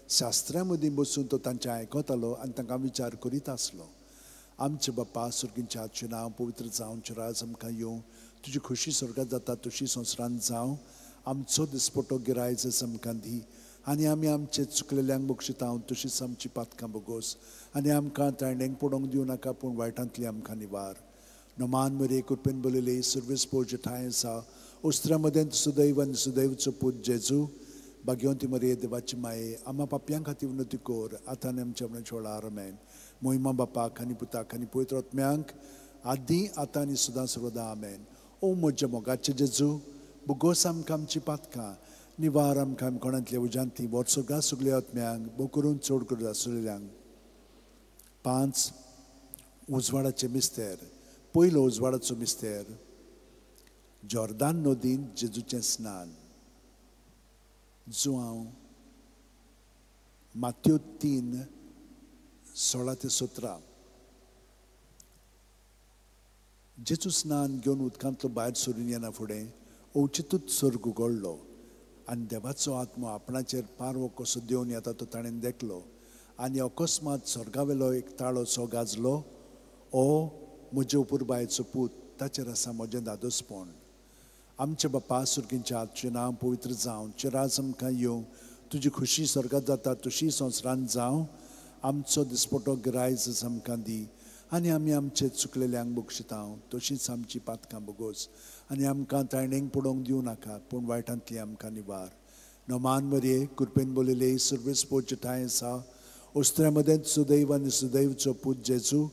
Speaker 1: शास्त्र्यां मदीं बसून तो तांचें आयकतालो आनी तांकां विचार करीत आसलो. आमचे बाप्पा सुर्गींच्या तुजें नांव पवित्र जावं, तुजें राज आमकां येवं, तुजी खुशी स्वर्गात जाता तशी संवसारांत जावं. आमचो दिसपटो गिरायज आमकां दी आनी आमी आमचे चुकलेल्यांक बक्षिता तशीच आमची पातकां भोगोस आनी आमकां ताणेंक पडोवंक दिवं नाका, पूण वायटांतली आमकां निवार. नमान मरे कृपेन बोलयले सर्वेस पोवचे ठांय आसा. ओस्त्र्या मदें सुदैव आनी सुदैवचो पूत जेजू, भाग्यवंती मरे देवाची माये, आमा पापयां खातीर विनवती कर आतां आनी आमच्या मरणाच्या वेळार. आमेन. मोहिमा बापाक आनी पुताक आनी पवित्र आत्म्यांक आदी आतां आनी सदां सर्वदा. आमेन. ओ म्हज्या मोगाचे जेजू, भोगोस आमकां आमची पातकां, निवार आमकां कोणांतल्या उज्यांतली वच सगळ्या सगळ्या आत्म्यांक भोकरून चड गरज आसलेल्यांक. 5 उजवाडाचे मिस्तेर. पयलो उजवाडाचो मिस्तेर, जॉर्दान नदीन जेजूचें स्नान. जुआंव मात्यो 3:16-17. जेजू स्नान घेवन उदकांतलो भायर सरून येना फुडें अवचितूच सर्ग उगडलो आनी देवाचो आत्मो आपणाचेर पारवो कसो देंवन येता तो ताणें देखलो. आनी अकस्मात स्वर्गावेलो एक ताळो सो गाजलो, ओ म्हजे उपुरबायेचो पूत, ताचेर आसा म्हजें दादोसपण. आमचे बाप्पा सुर्गींच्या तुजें नांव पवित्र जावं, तुजें राज आमकां येवं, तुजी खुशी स्वर्गात जाता तशी संवसारांत जावं. आमचो दिसपटो गिरायज आमकां दी आनी आमी आमचे चुकलेल्यांक बक्षिता तशीच आमची पातकां भोगोस आनी आमकां ताणेंक पडोवंक दिवं नाका, पूण वायटांतली आमकां निवार. नमान मरये कृपेन बोलयले सर्वेस पोवचे ठांय आसा. ओस्त्र्या मदें सुदैव आनी सुदैवचो पूत जेजू,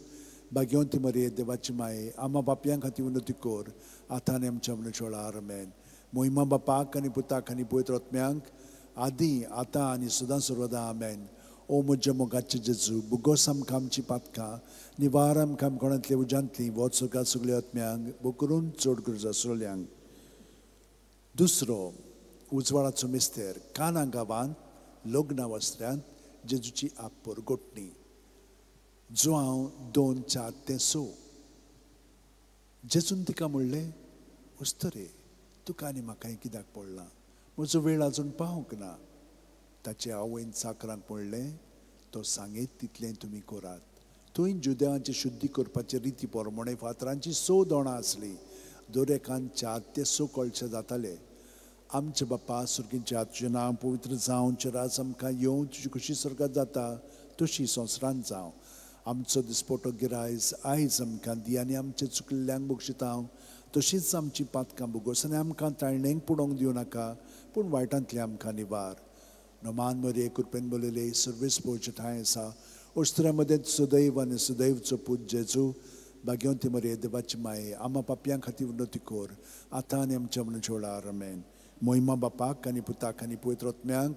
Speaker 1: भाग्यवंती मरये देवाची माये, आमा पापयां खातीर विनवती कर आतां आनी आमच्या मरणाच्या वेळार. आमेन. मोहिमा बापाक आनी पुताक आनी पवित्र आत्म्यांक आदी आतां आनी सदां सर्वदा. आमेन. ओ म्हज्या मोगाचे जेजू, भोगोस आमकां आमची पातकां, निवार आमकां कोणांतल्या उज्यांतली वच सगळ्या सगळ्या आत्म्यांक भोकरून चड गरज आसलेल्यांक. दुसरो उजवाडाचो मिस्तेर, काना गांवांत लग्ना वस्त्र्यांत जेजूची आपपरगोटणी. जुआंव 2:4-6. जेजून तिका म्हणलें, उस्तरे तुका आनी म्हाकाय कित्याक पडलां, म्हजो वेळ आजून पावूंक ना. ताचे आवयन चाकरांक म्हणलें, तो सांगीत तितलें तुमी करात. थंय जुदेवांची शुद्धी करपाचे रिती प्रमाणे फातरांची 6 दोणां आसलीं, दर एकान 4 ते 6 कळशे जाताले. आमचे बाप्पा सुर्गींच्या तुजें नांव पवित्र जावं, तुजें राज आमकां येवं, तुजी खुशी स्वर्गात जाता तशी संवसारांत जावं. आमचो दिसपटो गिरायज आयज आमकां दी आनी आमचे चुकलेल्यांक बक्षिता तशीच आमची पातकां भोगोस आनी आमकां ताळणेंक पडोवंक दिवं नाका, पूण वायटांतली आमकां निवार. नमान मरये कृपेन बोलयले सर्वेस पोवचे ठांय आसा. ओस्त्र्या मदें सुदैव आनी सुदैवचो पूत जेजू, भाग्यवंती मरये देवाची माये, आमा पापयां खातीर विनवती कर आतां आनी आमच्या मरणाच्या वेळार. आमेन. मोहिमा बापाक आनी पुताक आनी पवित्र आत्म्यांक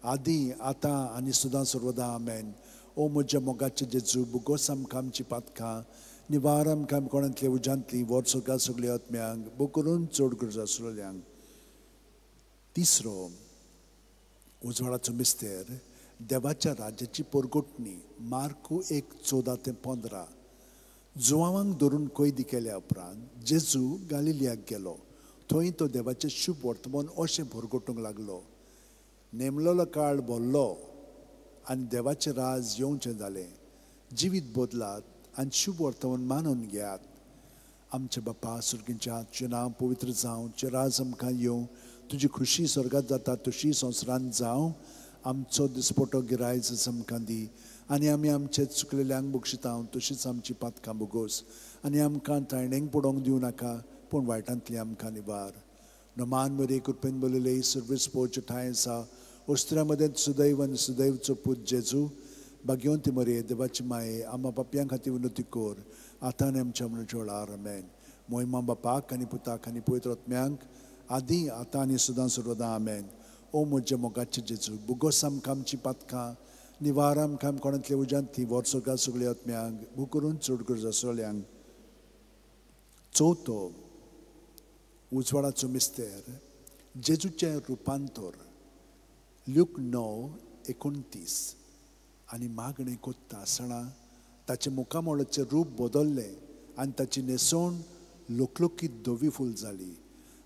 Speaker 1: आदी आतां आनी सदां सर्वदा. आमेन. ओ म्हज्या मोगाचे जेजू, भोगोस आमकां आमची पातकां, निवार आमकां कोणांतल्या उज्यांतली वच सगळ्या सगळ्या आत्म्यांक भोकरून चड गरज आसलेल्यांक. तिसरो उजवाडाचो मिस्तेर, देवाच्या राज्याची परगोटणी. मार्कू 1:14-15. जुआवांक धरून कैदी केल्या उपरांत जेजू गालिलियाक गेलो. थंय तो देवाचें शुभ वर्तमान अशें भरगोटूंक लागलो. नेमलेलो काळ भरलो आनी देवाचें राज येवचें जालें. जिवीत बदलात आनी शुभ वर्तमान मानून घेयात. आमचे बाप्पा सुर्गींच्या तुजें नांव पवित्र जावं, तुजें राज आमकां येवं, तुजी खुशी स्वर्गात जाता तशी संवसारांत जावं. आमचो दिसपटो गिरायज आमकां दी आनी आमी आमचे चुकलेल्यांक बक्षिता तशीच आमची पातकां भोगोस आनी आमकां तायणेंक पडोवंक दिवं नाका पूण वायटांतली आमकां निवार. नमान मरे कृपेन बलयले सर्वीस पोवचे ठांय आसा ओस्त्र्या मदें सुदैव आनी सुदैवचो पूत जेजू भाग्यवंती मरे देवाची माये आमा पापयां खातीर विनवती कर आतां आनी आमच्या मरणाच्या वेळार. आमेन. मोहिमा बापाक आनी पुताक आनी पवित्र आत्म्यांक आदी आतां आनी सदां सर्वदां. आमेन. ओ म्हज्या मोगाचे जेजू भुगोस आमकां आमची पातकां निवार आमकां कोणांतल्या उज्यांत ती वर्सोगा सगळ्या आत्म्यांक भू करून चड गरज आसल्यांक. चवथो उजवाडाचो मिस्तेर जेजूचें रुपांतर. ल्यूक 9:29. आनी मागणें कोत्ता आसतना ताचें मुखामळाचें रूप बदल्लें आनी ताची न्हेसवण लोकलोकीत धवी फूल जाली.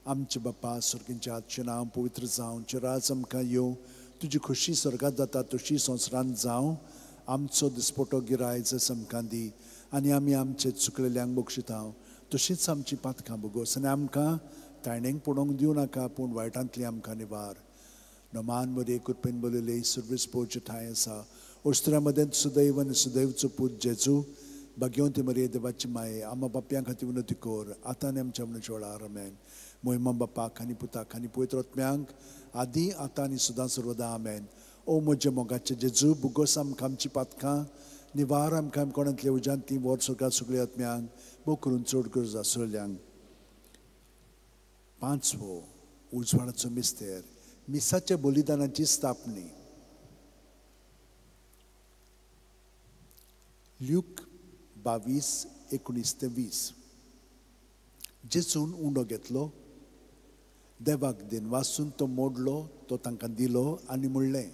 Speaker 1: आमचे बापा सर्गींच्या हातचें नांव पवित्र जावं, राज आमकां येवं, तुजी खोशी स्वर्गात जाता तशी संवसारांत जावं. आमचो दिसपटो गिरायज आमकां दी आनी आमी आमचे चुकलेल्यांक बक्षिता तशीच आमची पातकां भोगोस आनी आमकां तायणेंक पडोवंक दिवं नाका पूण वायटांतली आमकां निवार. नमान मरे कृपेन बलयले सर्वीस पोवचे ठांय आसा ओस्त्र्या मदें सुदैव आनी सुदैवचो पूत जेजू भाग्यवंती मरे देवाची माये आमा बापयां खातीर विनवती कर आतां आनी आमच्या मरणाच्या वेळार. आमेन. मोहिमा बापाक आनी पुताक आनी पवित्र आत्म्यांक आदी आतां आनी सदां सर्वदां. आमेन. ओ म्हज्या मोगाचे जेजू भुगोस आमकां आमची पातकां निवार आमकां कोणांतल्या उज्यांतली व्हर स्वर्गात सगळ्या आत्म्यांक भोव करून चड गरज आसल्यांक. पांचवो उजवाडाचो मिस्तेर मिसाच्या बलिदानाची स्थापणी. ल्यूक 22:19-20. जेजून उंडो घेतलो, देवाक दिनवासून तो मोडलो, तो तांकां दिलो आनी म्हणलें,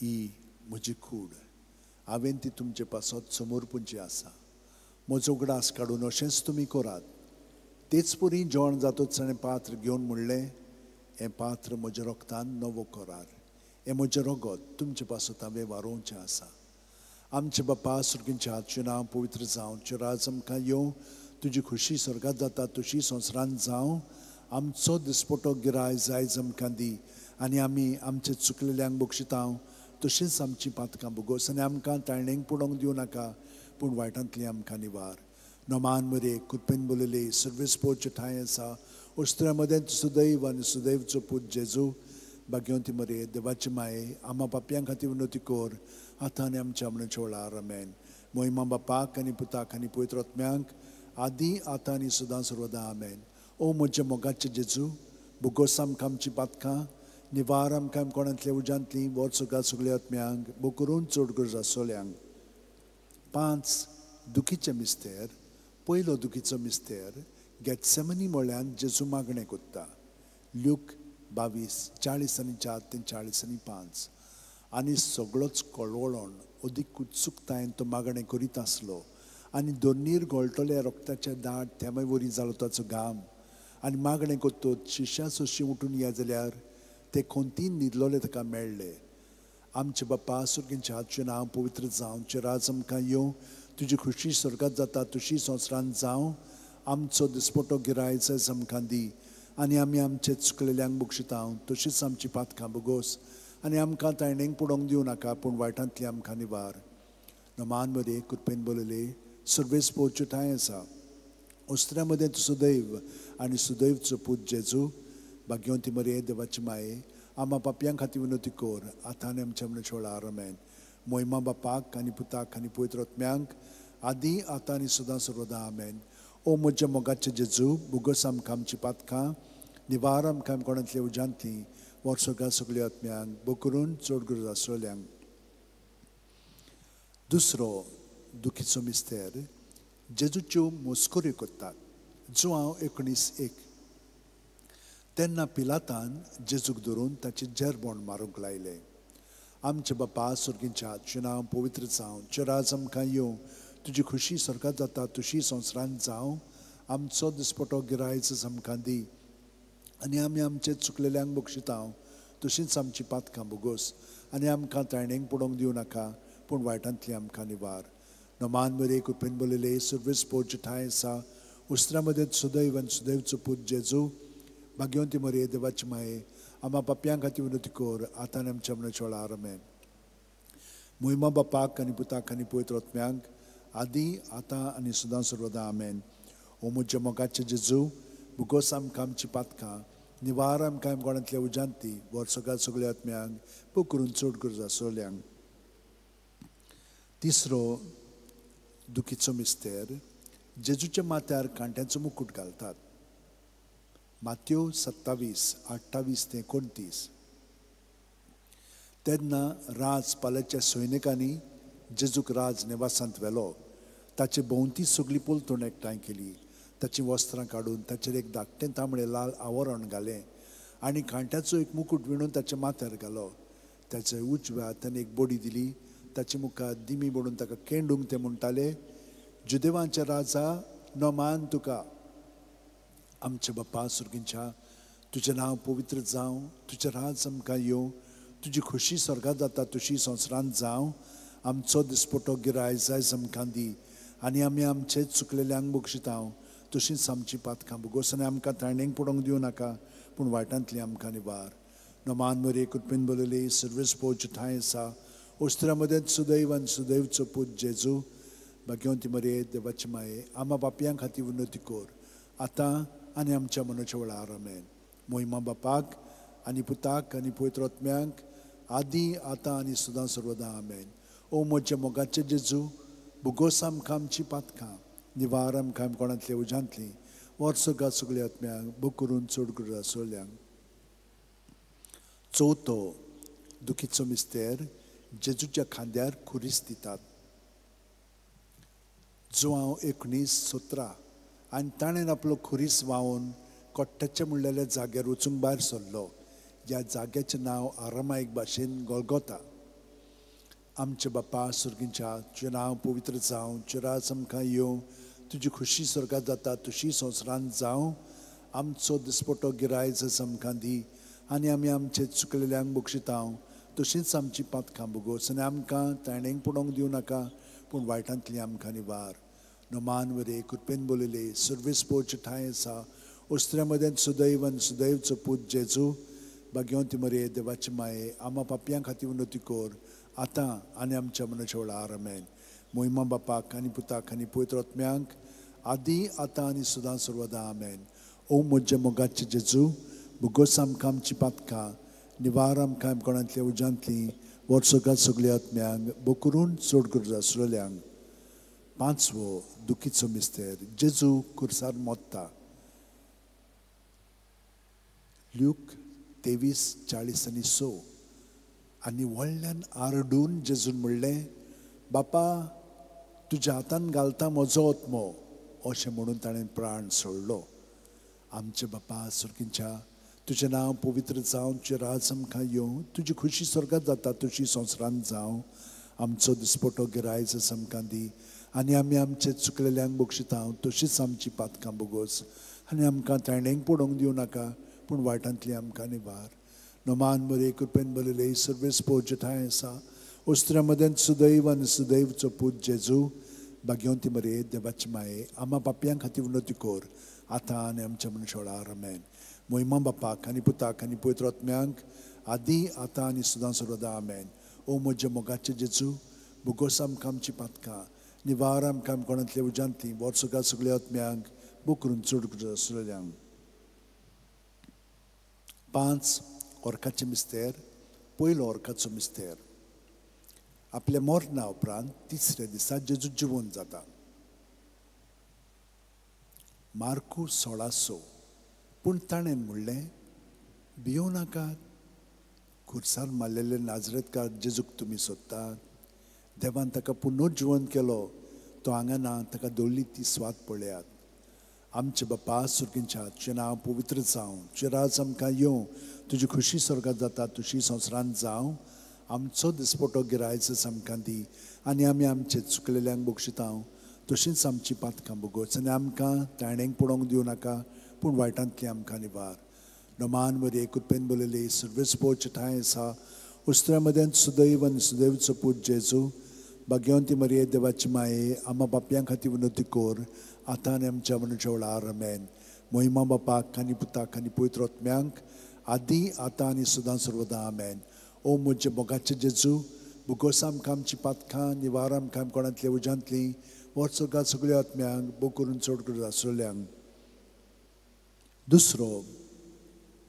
Speaker 1: ही म्हजी कूड, हांवें ती तुमचे पासत समर्पूंची आसा. म्हजो उगडास काडून अशेंच तुमी करात. तेच परी जेवण जातच ताणें पात्र घेवन म्हणलें, हें पात्र म्हज्या रोगतान नवो करार, हें म्हजें रगत तुमचे पासत हांवें वारोवचें आसा. आमचे बापा सर्गींच्या हातचें नांव पवित्र जावं, राज आमकां येवं, तुजी खोशी स्वर्गात जाता तशी संवसारांत जावं. आमचो दिसपटो गिरायज आयज आमकां दी आनी आमी आमचे चुकलेल्यांक बक्षिता तशीच आमची पातकां भोगोस आनी आमकां ताळणेंक पडोवंक दिवं नाका पूण वायटांतली आमकां निवार. नमान मरे कृपेन बलयले सर्वीस पोवचे ठांय आसा ओस्त्र्या मदें सुदैव आनी सुदैवचो पूत जेजू भाग्यवंती मरे देवाची माये आमा पापयां खातीर विनवती कर आतां आनी आमच्या मरणाच्या वेळार. आमेन. मोहिमा बापाक आनी पुताक आनी पवित्र आत्म्यांक आदी आतां आनी सदां सर्वदां. आमेन. ओ म्हज्या मोगाचे जेजू भुगोस आमकां आमची पातकां निवार आमकां कोणांतल्या उज्यांतली व्हर स्वर्गात सगळ्या आत्म्यांक भोव करून चड गरज आसल्यांक. पांच दुखीचे मिस्तेर. पयलो दुखीचो मिस्तेर गेत्सेमनी म्हळ्यान जेजू मागणें कोत्ता. ल्यूक 22:44 ते 45. आनी सगळोच कळवळोन अदीक उत्सुकतायेन तो मागणें करीत आसलो आनी दोनीर गळटल्या रोगताच्या दाट थेंबे वरी जालो ताचो घाम. आनी मागणें कोत्तोच शिश्या सोशी उठून या जाल्यार ते खोंतीन न्हिदलोले ताका मेळ्ळे. आमचे बापा सर्गींच्या हातचें नांव पवित्र जावं, राज आमकां येवं, तुजी खोशी स्वर्गात जाता तशी संवसारांत जावं. आमचो दिसपटो गिरायज आमकां दी आनी आमी आमचे चुकलेल्यांक बक्षिता तशीच आमची पातकां भोगोस आनी आमकां तायणेंक पडोवंक दिवं नाका पूण वायटांतली आमकां निवार. नमान मरे कृपेन बलयले सर्वेस पोवचे ठांय आसा ओस्त्र्या मदें सुदैव आनी सुदैवचो पूत जेजू भाग्यवंती मरे देवाची माये आमा पापयां खातीर विनवती कर आतां आनी आमच्या मरणाच्या वेळार. आमेन. मोहिमा बापाक आनी पुताक आनी पवित्र आत्म्यांक आदी आतां आनी सदां सर्वदां. आमेन. ओ म्हज्या मोगाचे जेजू भुगोस आमकां आमची पातकां निवार आमकां कोणांतल्या उज्यांतली व्हर स्वर्गात सगळ्या आत्म्यांक भोव करून चड गरज आसल्यांक. दुसरो दुखीचो मिस्तेर जेजूच्यो मस्कऱ्यो करतात. जुआंव 19:1. तेन्ना पिलातान जेजूक धरून ताचे जेरबोण मारूंक लायलें. आमचे बापा सर्गींच्या हातचें नांव पवित्र जावं, राज आमकां येवं, तुजी खोशी स्वर्गात जाता तशी संवसारांत जावं. आमचो दिसपटो गिरायज आमकां दी आनी आमी आमचे चुकलेल्यांक बक्षिता तशीच आमची पातकां भोगोस आनी आमकां तायणेंक पडोवंक दिवं नाका पूण वायटांतली आमकां निवार. नमान मरे कृपेन बलयले सर्वीस पोवचे ठांय आसा उस्त्रा मदें सुदैव आनी सुदैवचो पूत जेजू भाग्यवंती मरे देवाची माये आमा पापयां खातीर विनवती कर आतां आनी आमच्या मरणाच्या वेळार. आमेन. मोहिमा बापाक आनी पुताक आनी पवित्र आत्म्याक आदी आतां आनी सदां सर्वदा. आमेन. ओ म्हज्या मोगाचे जेजू, भुगोस आमकां आमची पातकां, निवार आमकां गोडांतल्या उज्यांती, वर्सगात सगळ्या आत्म्यांक पोकरून चड गरज आसल्यांक. तिसरो दुखीचो मिस्तेर, जेजूच्या माथ्यार कांट्यांचो मुकूट घालतात. मात्यो 27 28 ते 29. तेन्ना राज पाल्याच्या सैनिकांनी जेजूक राज निवासांत व्हेलो. ताचे भोंवती सगळी पलतण एकठांय केली. ताचीं वस्त्रां काडून ताचेर एक धाकटें तांबडें लाल आवरण घालें आनी कांट्याचो एक मुकूट विणून ताच्या माथ्यार घालो. ताच्या उजव्या हातान एक बडी दिली. ताचे मुखार दिमी बडून ताका केंडूंक ते म्हणटाले, जुदेवांच्या राजा नमान तुका. आमच्या बापा सुर्गींच्या, तुजें नांव पवित्र जावं, तुजें राज आमकां येवं, तुजी खोशी स्वर्गांत जाता तशी संवसारांत जावं. आमचो दिसपटो गिराय जायज आमकां दी आनी आमी आमचे चुकलेल्यांक बक्षितांव तशींच आमची पातकां भोगोस आनी आमकां ताणेंक पडोवंक दिवं नाका, पूण वायटांतली आमकां निवार. नमान मरे कृपेन बरयली सर्वेस पोवचे ठांय आसा, ओस्त्रा मदेंत सुदैव आनी सुदैवचो पूत जेजू, भाग्यवंती मरे देवाची माये, आमा बापयां खातीर विनवती कर आतां आनी आमच्या मनाच्या वेळार. आमेन. मोहिमा बापाक आनी पुताक आनी पवित्र आत्म्याक आदी आतां आनी सदां सर्वदां. आमेन. ओ म्हज्या मोगाचे जेजू, भुगोस आमकां आमची पातकां, निवार आमकां कोणांतल्या उज्यांतली, वर्सगात सगळ्या आत्म्यांक भोग करून चड गरज आसल्यांक. चवथो दुखीचो मिस्तेर, जेजूच्या खांद्यार खुरीस दितात. जुवांव 19:17. आनी ताणें आपलो खुरीस व्हांवून कोट्ट्याच्या म्हणलेल्या जाग्यार वचूंक भायर सरलो, ज्या जाग्याचें नांव आरामायक भाशेन गोलगोता. आमच्या बापा सुर्गींच्या, तुजें नांव पवित्र जावं, तुजें राज आमकां येवं, तुजी खोशी स्वर्गांत जाता तशी संवसारांत जावं. आमचो दिसपटो गिरायज आमकां दी आनी आमी आमचे चुकलेल्यांक बक्षितांव तशींच आमची पातकां भोगोस आनी आमकां ताणेंक पडोवंक दिवं नाका, पूण वायटांतली आमकां निवार. नमान वरे कृपेन बोलयले सर्वेस पोवचे ठांय आसा, ओस्त्र्या मदेंत सुदैव आनी सुदैवचो पूत जेजू, भाग्यवंती मरे देवाची माये, आमा पापयां खातीर विनवती कर आतां आनी आमच्या मनाच्या वेळार. आमेन. मोहिमा बापाक आनी पुताक आनी पवित्र आत्म्याक आदी आतां आनी सदां सर्वदां. आमेन. ओ म्हज्या मोगाचे जेजू, भुगोस आमकां आमची पातकां, निवार आमकां कोणांतल्या उज्यांतली, वर्सगात सगळ्या आत्म्यांक भोग करून चड गरज आसलेल्यांक. पांचवो दुखीचो मिस्तेर, जेजू खुर्सार मोत्ता. ल्यूक 23:40 आनी 6. आनी व्हडल्यान आरडून जेजून म्हणलें, बापा तुज्या हातान घालता म्हजो आत्मो, अशें म्हणून ताणें प्राण सोडलो. आमचे बापा सुर्गींच्या, तुजें नांव पवित्र जावं, तुजें राज आमकां येवं, तुजी खोशी स्वर्गांत जाता तशी संवसारांत जावं. आमचो दिसपटो गिरायज आमकां दी आनी आमी आमचे चुकलेल्यांक बक्षितांव तशीच आमची पातकां भोगोस आनी आमकां ताणेंक पडोवंक दिवं नाका, पूण वायटांतली आमकां निवार. नमान बरे कृपेन बरयले सर्वेस पोवचे ठांय आसा, ओस्त्र्या मदेंत सुदैव आनी सुदैवचो पूत जेजू, भाग्यवंती मरे देवाची माये, आमा पापयां खातीर विनवती कर आतां आनी आमच्या मनाच्या वेळार. आमेन. मोहिमा बापाक आनी पुताक आनी पवित्र आत्म्याक आदी आतां आनी सदां सर्वदां. आमेन. ओ म्हज्या मोगाचे जेजू, भुगोस आमकां आमची पातकां, निवार आमकां कोणांतल्या उज्यांतली, वर्सगात सगळ्या आत्म्यांक भोग करून चड गरज आसलेल्यांक. 5 ओर्काचे मिस्तेर, पयलो ओर्काचो मिस्तेर. आपल्या मरणा उपरांत तिसऱ्या दिसा जेजू जिवंत जाता. मार्कू 16:6. पूण ताणें म्हणलें, भियों नाकात, खुर्सार मारलेले नाजरेतकार जेजूक तुमी सोदतात. देवान ताका पुनर्जिवंत केलो, तो हांगा ना, ताका दवरली ती स्वाद पळयात. आमचे बापा सुर्गींच्या, तुजें नांव पवित्र जावं, तुजें राज आमकां येवं, तुजी खोशी स्वर्गांत जाता तशी संवसारांत जावं. आमचो दिसपटो गिरायज आमकां दी आनी आमी आमचे चुकलेल्यांक बक्षितांव तशींच आमची पातकां भोगोस आनी आमकां ताणेंक पडोवंक दिवं नाका, पूण वायटांतली आमकां निवार. नमान मरे कृपेन बरयले सर्वेस पोवचे ठांय आसा, उस्त्र्या मदेंत सुदैव आनी सुदैवचो पूत जेजू, भाग्यवंती मरे देवाची माये, आमा बापयां खातीर विनवती कर आतां आनी आमच्या मनाच्या वेळार. आमेन. मोहिमा बापाक आनी पुताक आनी पवित्र आत्म्याक आदी आतां आनी सदां सर्वदां आमेन. ओ म्हजे मोगाचे जेजू, भुगोस आमकां आमची पातकां, निवार आमकां कोणांतल्या उज्यांतलीं, वर्सगां सगळ्या आत्म्यांक भोव करून चड करून आसलेल्यांक. दुसरो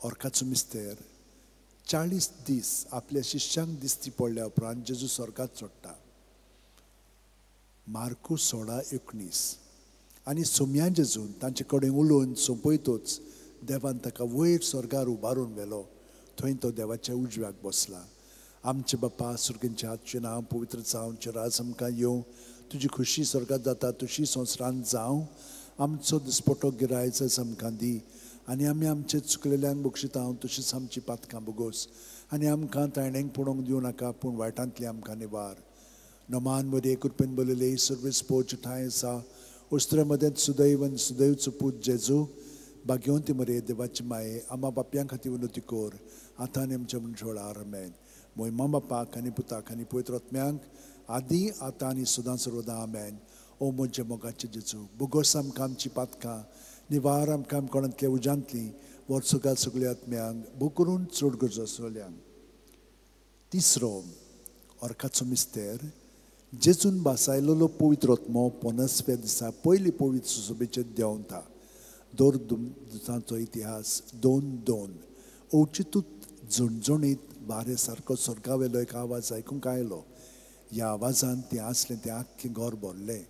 Speaker 1: ऑर्काचो मिस्तेर. 40 दीस आपल्या शिश्यांक दिसती पडल्या उपरांत जेजू स्वर्गात चडटा. मार्कू 16:19. आनी सोम्या जेजून तांचे कडेन उलोवन सोंपयतोच देवान ताका वयर स्वर्गार उबारून व्हेलो. थंय तो देवाच्या उजव्याक बसला. आमचे बापा सुर्गींच्या, तुजें नांव पवित्र जावं, तुजें राज आमकां येवं, तुजी खुशी स्वर्गात जाता तशी संवसारांत जावं. आमचो दिसपटो गिरायच आमकां दी आनी आमी आमचे चुकलेल्यांक बक्षिता तशीच आमची पातकां बोगोस आनी आमकां ताणेंक पळोवंक दिवं नाका, पूण वायटांतली आमकां निवार. नमान मरे कृपेन बरयले सर्वीस पोच ठांय आसा उस्त्रे मदेंत सुदैव आनी सुदैवचो पूत जेजू, भाग्यवंती मरे देवाची माये, आमा बापयां खातीर विनवती कर आतां आनी आमच्या मनशाळ. आमेन. मोहिमा बापाक आनी पुताक आनी पवित्र आत्म्यांक आदी आतां आनी सदां सर्वदां. आमेन. ओ म्हजे मोगाचे जेजू, बोगोस आमकां आमची पातकां, निवार आमकां कोणांतल्या उज्यांतलीं, वर्सगां सगळ्या आत्म्यांक भोव करून चड गरज आसलेल्यांक. तिसरो ऑर्काचो मिस्तेर. जेजून भासायलेलो पवित्र आत्मो 50व्या दिसा पयली पवित्र सभेचेर देंवता. दोर दुतांचो इतिहास 2:2. अवचितूच झणझणीत वारे सारको स्वर्गावेलो एक आवाज आयकूंक आयलो. ह्या आवाजान तें आसलें तें आख्खें घर भरलें.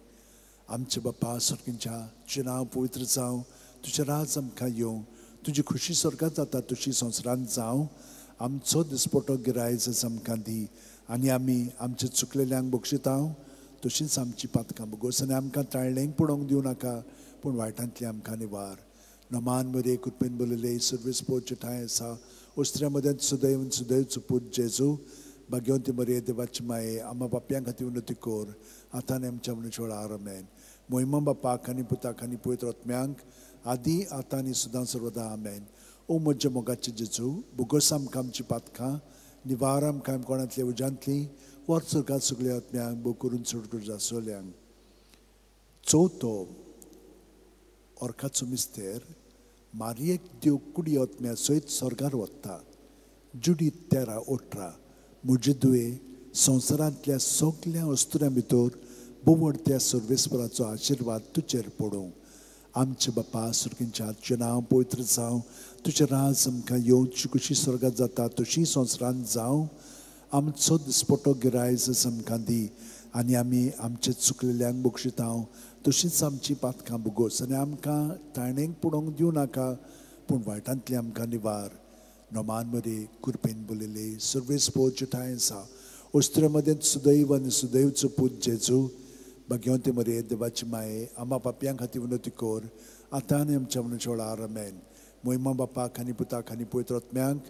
Speaker 1: आमचे बापा स्वर्गींच्या, तुजें नांव पवित्र जावं, तुजें राज आमकां येवं, तुजी खुशी स्वर्गात जाता तशी संवसारांत जावं. आमचो दिसपटो गिरायच आमकां दी आनी आमी आमचे चुकलेल्यांक बक्षिता तशींच आमची पातकां बोगोस आनी आमकां ताळणेंक पळोवंक दिवं नाका, पूण वायटांतली आमकां निवार. नमान मरे कृपेन बरयले सर्वीस पोच ठांय आसा उस्त्र्या मदेंत सुदैव आनी सुदैवचो पूत जेजू, भाग्यवंती मरे देवाची माये, आमा बापयां खातीर विनवती कर आतां आनी आमच्या मनशाळ. आमेन. मोहिमा बापाक आनी पुताक आनी पवित्र आत्म्यांक आदी आतां आनी सदां सर्वदां. आमेन. ओ म्हज्या मोगाचे जेजू, बोगोस आमकां आमची पातकां, निवार आमकां कोणांतल्या उज्यांतलीं, वर्सगां सगळ्या आत्म्यांक भोव करून चड गरज आसलेल्यांक. चवथो ऑर्काचो मिस्तेर. मारयेक देव कुडी आत्म्या सयत स्वर्गार वता. जुडी 13:18. म्हजे दुये संवसारांतल्या सगल्या अस्तुऱ्यां भितर बोवड त्या सर्वेस्पराचो आशिर्वाद तुजेर पडूं. आमचे बापा सुर्गींच्या, तुजें नांव पवित्र जावं, तुजें राज आमकां येवं, तुजी खुशी स्वर्गात जाता तशी संवसारांत जावं. आमचो दिसपटो गिरायच आमकां दी आनी आमी आमचे चुकलेल्यांक बक्षिता तशींच आमची पातकां बोगोस आनी आमकां ताणेंक पळोवंक दिवं नाका, पूण वायटांतली आमकां निवार. नमान मरे कृपेन बरयले सर्वेस पोच ठांय आसा उस्त्रे मदेंत सुदैव आनी सुदैवचो पूत जेजू, भाग्यवंती मरे देवाची माये, आमा पापयां खातीर विनवती कर आतां आनी आमच्या मनशाळ. आमेन. मोहिमा बापाक आनी पुताक आनी पवित्र आत्म्यांक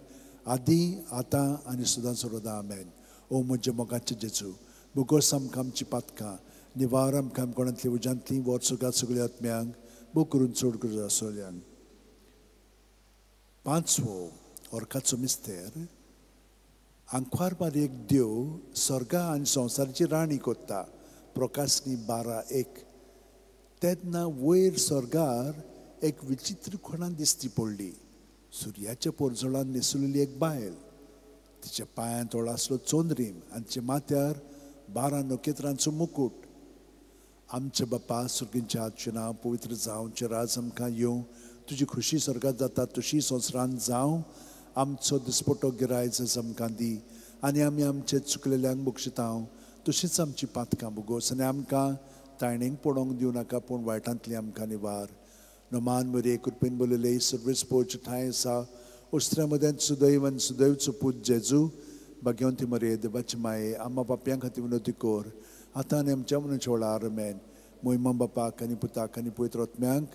Speaker 1: आदी आतां आनी सदां सर्वदां. आमेन. ओ म्हज्या मोगाचे जेजू, बोगोस आमकां आमची पातकां, निवार आमकां कोणांतली उज्यांतलीं, वर्सगां सगळ्या आत्म्यांक भोव करून चड गरज आसलेल्यांक. पांचवो ऑर्काचो मिस्तेर. आंकवार मारयेक देव स्वर्गा आनी संवसाराची राणी कोत्ता. प्रकाशनी 12:1. तेन्ना वयर स्वर्गार एक विचित्र खुणा दिसती पडली. सुर्याच्या पोरजोळान न्हेसुलेली एक बायल, तिच्या पांयांत आसलो चोंद्रीम आनी तिच्या माथ्यार 12 नखेत्रांचो मुकूट. आमचे बापा सुर्गींच्या, तुजें नांव पवित्र जावं, तुजें राज आमकां येवं, तुजी खुशी स्वर्गात जाता तशी संवसारांत जावं. आमचो दिसपटो गिरायच आमकां दी आनी आमी आमचे चुकलेल्यांक बक्षिता तशींच आमची पातकां बोगोस आनी आमकां ताणेंक पळोवंक दिवं नाका, पूण वायटांतली आमकां निवार. नमान मरे कृपेन बरयले सर्वीस पोच ठांय आसा उस्त्र्या मदेंत सुदैव आनी सुदैवचो पूत जेजू, भाग्यवंती मरे देवाची माये, आमा बापयां खातीर विनवती कर आतां आनी आमच्या मनशाळ. आमेन. मोहिमा बापाक आनी पुताक आनी पवित्र आत्म्यांक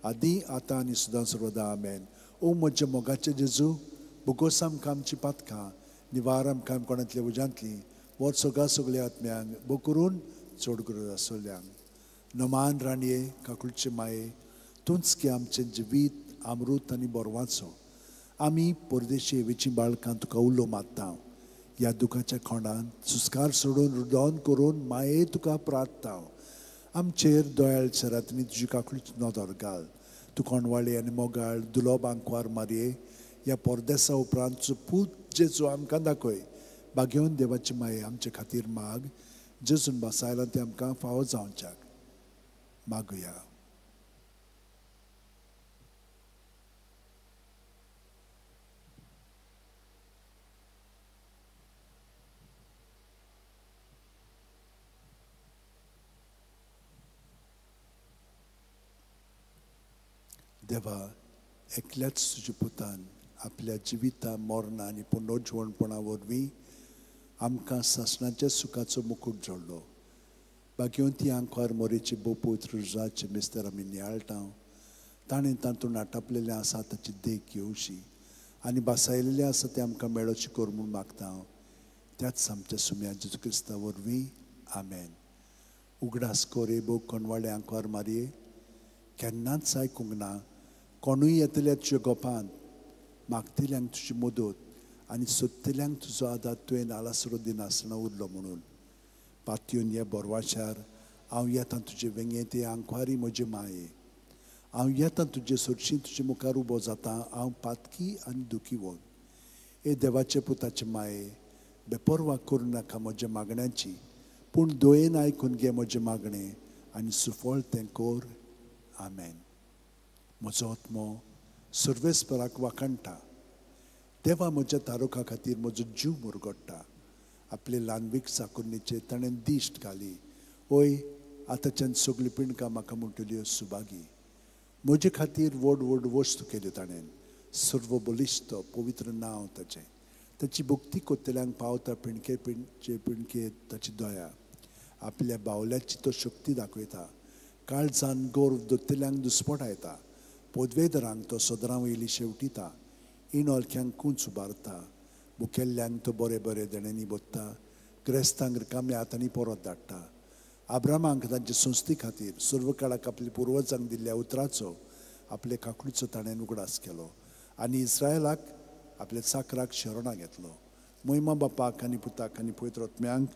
Speaker 1: आदी आतां आनी सदां सर्वदां. आमेन. ओ म्हज्या मोगाचे जेजू, बोगोस आमकां आमची पातकां, निवार आमकां कोणांतल्या उज्यांतलीं, वर्सगां सगळ्या आत्म्यांक भोव करून चड गरज आसलेल्यांक. नमान राणये काकुळचे माये, तूंच की आमचें जिवीत अमृत आनी बोरवाचो. आमी परदेशी हेवेचीं बाळकां तुका उलो मारता. ह्या दुखाच्या खोंडान सुस्कार सोडून रुदोन करून माये तुका प्रार्थता. आमचेर दोयाळ सरातनी तुजी काकुळची नदर घाल. तूं कोणवाळी आनी मोगाळ दुलोब आंकवार मारये, ह्या परदेसा उपरांत तुजो पूत जेजू आमकां दाखय. भाग्यवंत देवाची माये आमचे खातीर माग, जेजून भासायलां तें आमकां फावो जावच्याक. मागुया. देवा, एकल्याच तुज्या पुतान आपल्या जिविता मरणा आनी पुनर्जिवणपणा वरवीं आमकां सासणाच्या सुखाचो मुकूट जोडलो. भाग्यवंती आंकवार मोरेची बोपूत रुजाचे मिस्तर आमी नियाळटा. ताणें तातूंत आटापलेलें आसा ताची देख घेवची आनी भासायलेलें आसा तें आमकां मेळोचें कर म्हूण मागता हांव त्याच आमच्या सुम्या जेजू क्रिस्ता वरवीं. आमेन. उगडास कर हे भोव कोणवाळे आंकवार मारये, केन्नाच आयकूंक ना कोणूय येतल्या तुज्या गोपांत मागतल्यांक तुजी मदत आनी सोदतल्यांक तुजो आदार तुवें आलासरो दिनासतना उरलो म्हणून. पातयेवन हे बोरवाच्यार हांव येता तुजे वेंगेंत, आंकवारी म्हजे माये. हांव येता तुजे सरशीं, तुजे मुखार उबो जाता हांव पातकी आनी दुखी वोन. हे देवाचे पुताचे माये, बेपर्वा करूं नाका म्हज्या मागण्याची, पूण दोयेन आयकून घे म्हजें मागणें आनी सुफळ तें कर. आमेन. म्हजो आत्मो सर्वेस्पराक वाखाणटा. देवा म्हज्या तारुखा खातीर म्हजो जीव मुरगडटा. आपले ल्हानवीक चाकुरणीचेर ताणें दिश्ट घाली. ओय, आतांच्यान सगळीं पिंडकां म्हाका म्हणटल्यो सुभागी. म्हजे खातीर व्हड व्हड वस्तू केल्यो ताणें. सर्व बलिश्ट पवित्र नांव ताचें. ताची भक्ती कोत्तल्यांक पावता पिंडके पिंडचे पिंडके ताची दया. आपल्या बावल्याची तो शक्ती दाखयता. काळजान गर्व दोत्तल्यांक दुस्पटायता. पदवेदरांक तो सदरां वयली शेवटिता. इणोलख्यांक कूंच उबारता. मुखेल्ल्यांक तो बरे बरे देण्यांनी बोत्ता. ग्रेस्तांक रिकाम्या हातांनी परत धाडटा. आब्रामांक तांचे संस्थे खातीर सर्व काळाक आपल्या पुर्वजांक दिल्ल्या उतराचो आपले काकडीचो ताणें उगडास केलो आनी इस्रायलाक आपल्या चाकराक शरणां घेतलो. मोहिमा बापाक आनी पुताक आनी पवित्र आत्म्यांक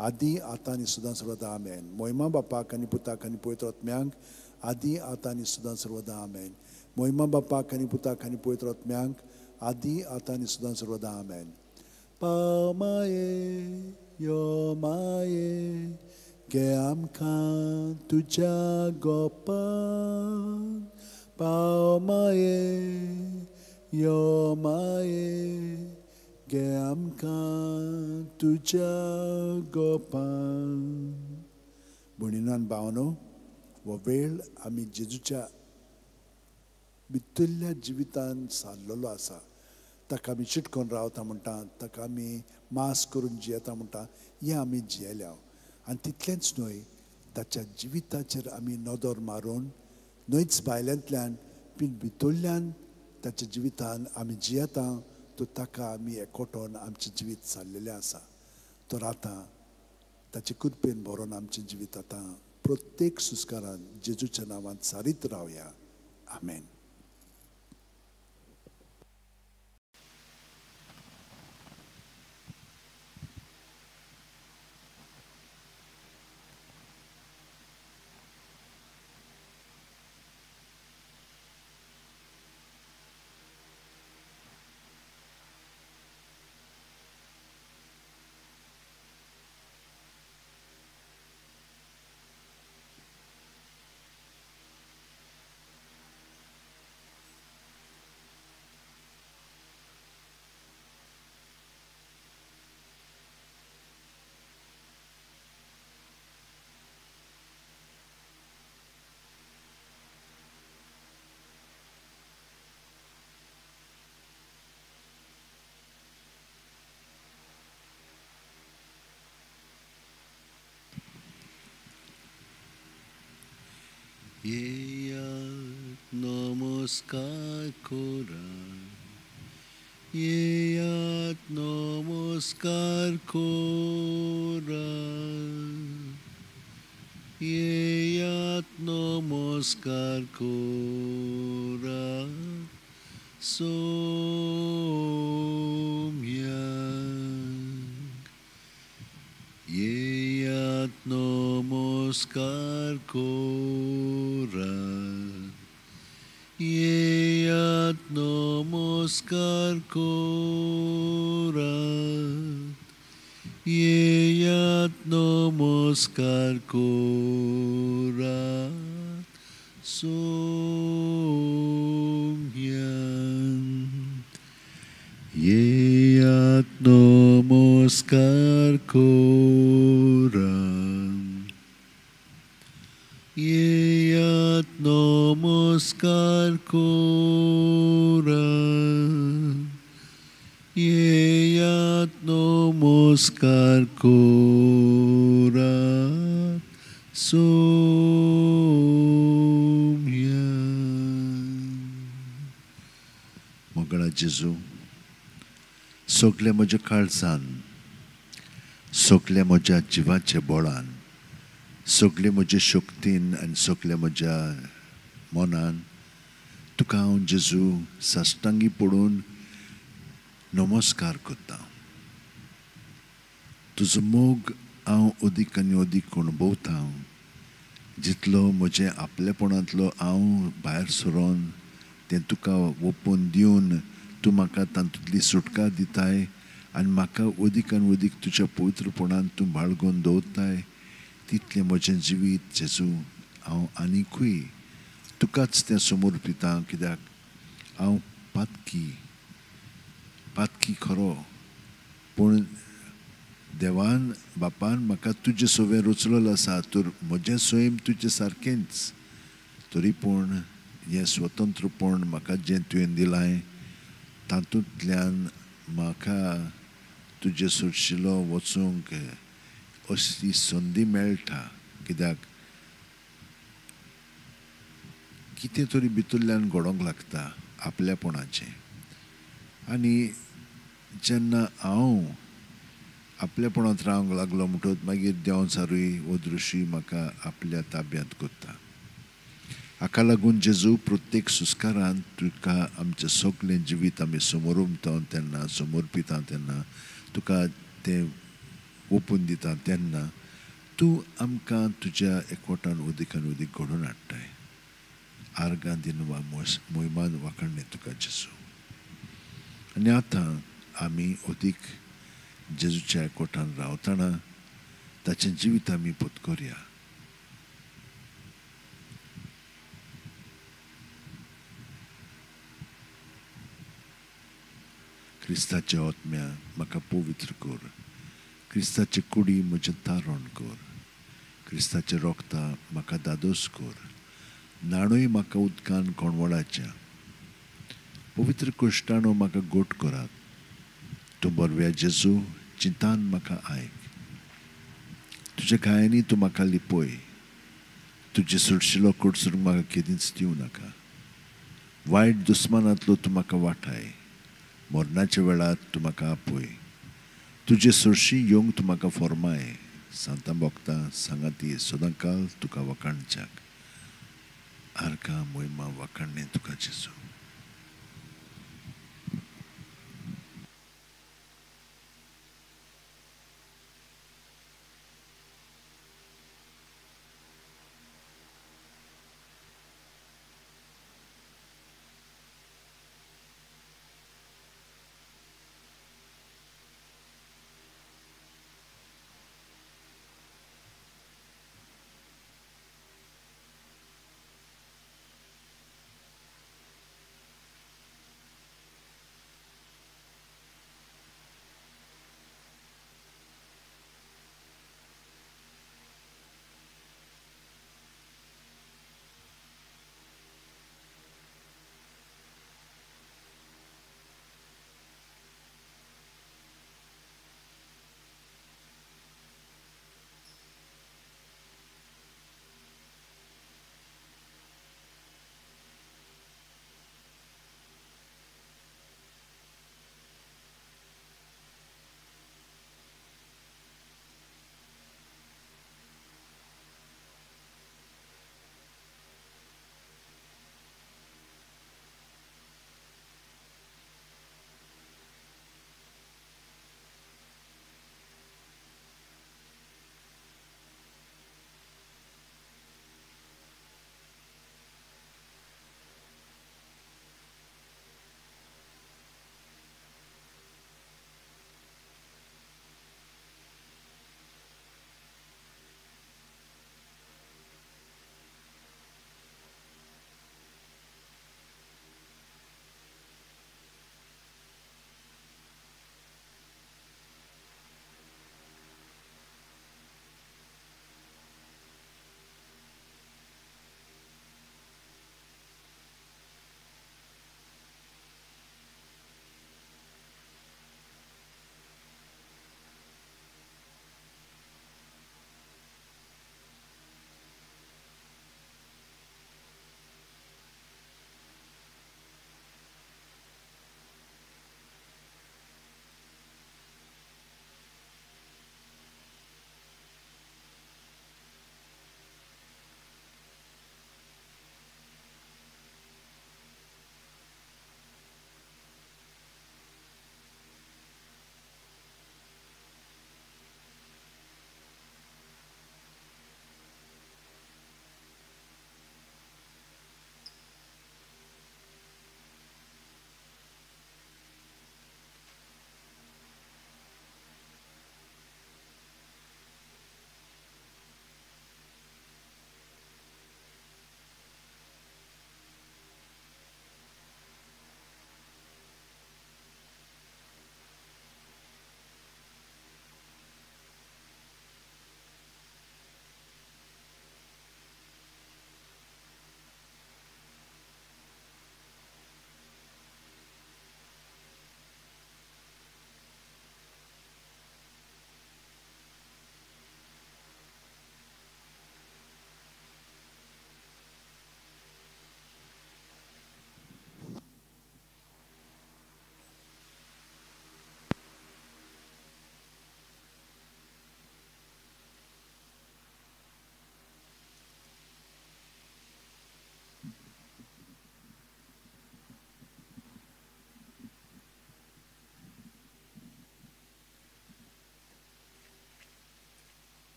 Speaker 1: आदी आतां आनी सदां सर्वदा. आमेन. मोहिमा बापाक आनी पुताक आनी पवित्र आत्म्यांक आदी आतां आनी सदां सर्वदा. आमेन. मोहिमा बापाक आनी पुताक आनी पवित्र आत्म्यांक आदी आतां आनी सदां सर्वदा. आमेन. पाव माये, यो माये, घे आमकां तुज्या गोपान. पाव माये, यो माये, घे आमकां तुज्या गोपान. भयणीनो आनी भावांनो, हो वेळ आमी जेजूच्या भितरल्या जिवितान सारलेलो आसा. ताका आमी चिटकोन रावता म्हणटा, ताका आमी मास करून जियेता म्हणटा, हें आमी जियेल्या. आनी तितलेंच न्हय, ताच्या जिविताचेर आमी नदर मारून न्हयच भायल्यांतल्यान पूण भितरल्यान ताच्या जिवितान आमी जियेता, तो ताका आमी एकवटोन आमचें जिवीत सारलेलें आसा. तर आतां ताचे कृपेन भरोन आमचें जिवीत आतां प्रत्येक सुस्कारान जेजूच्या नांवान सारीत रावया. आमेन.
Speaker 2: येयात नमस्कार कोरात, येयात नमस्कार कोरात, येयात नमस्कार कोरात सोम्यांक. येयात नमस्कार कोरात, येयात नमस्कार नमस्कार करात सोम्यान. येयात नमस्कार करात, येयात नमस्कार करात, येयात नमस्कार करात सोम्यान. मोगळा जेजू, सगल्या म्हज्या काळजान, सगल्या म्हज्या जिवाच्या बळान, सगळे म्हज्या शक्तीन आनी सगल्या म्हज्या मनान तुका हांव जेजू साश्टांगी पडून नमस्कार करता. तुजो मोग हांव अदीक आनी अदीक अणभवता. जितलो म्हजें आपलेपणांतलो हांव भायर सरोन तें तुका ओपून दिवन तूं म्हाका तातूंतली सुटका दिताय आनी म्हाका अदीक आनी अदीक तुज्या पवित्रपणान तूं बाळगून दवरताय, तितलें म्हजें जिवीत जेजू हांव आनीकूय तुकाच तें समर्पितां. कित्याक हांव पातकी, पातकी खरो, पूण देवान बापान म्हाका तुजें सवें रचलेलो आसा, तर म्हजें सैम तुजें सारकेंच. तरी पूण हें स्वतंत्रपण म्हाका जें तुवें दिलां तातूंतल्यान म्हाका तुजे सुरशिलो वचूंक अशी संदी मेळटा. कित्याक कितें तरी भितरल्यान घडोवंक लागता आपल्यापणाचें. आनी जेन्ना हांव आपल्यापणांत रावंक लागलो म्हणटकच मागीर देंवचारूय हो दृश्य म्हाका आपल्या ताब्यांत करता. हाका लागून जेजू प्रत्येक सुस्कारान तुका आमचें सगळें जिवीत आमी समोरमता तेन्ना, समर्पिता तेन्ना, तुका तें ओपून दिता तेन्ना तूं आमकां तुज्या एकवटान अदीक आनी अदीक घडोवन हाडटाय. आर्गां दिनवा मोहिमान वाखाणणे तुका जेजू. आनी आतां आमी अदीक जेजूच्या एकवटान रावतना ताचें जिवीत आमी पत्करया. क्रिस्ताच्या आत्म्या म्हाका पवित्र कर, क्रिस्ताचे कुडी म्हजें तारण कर, क्रिस्ताचे रोगता म्हाका दादोस कर, न्हाणूय म्हाका उदकान कोणवळाच्या, पवित्र कुश्टाणो म्हाका गोट करात. तूं बरव्या जेजू चिंतान म्हाका आयक, तुज्या घायांनी तूं म्हाका लिपय, तुजे सुडशिलो कडसून म्हाका केदींच दिवं नाका. वायट दुस्मानांतलो तूं म्हाका वाठाय, मरणाच्या वेळार तूं म्हाका आपय, तुजे सुरशी येवंक तूं म्हाका फॉर्माय. सांतां भोगता सांगाती सदांकाल तुका वखाणच्याक. आर्गां मोहिमा वखाणणे तुका जेजू.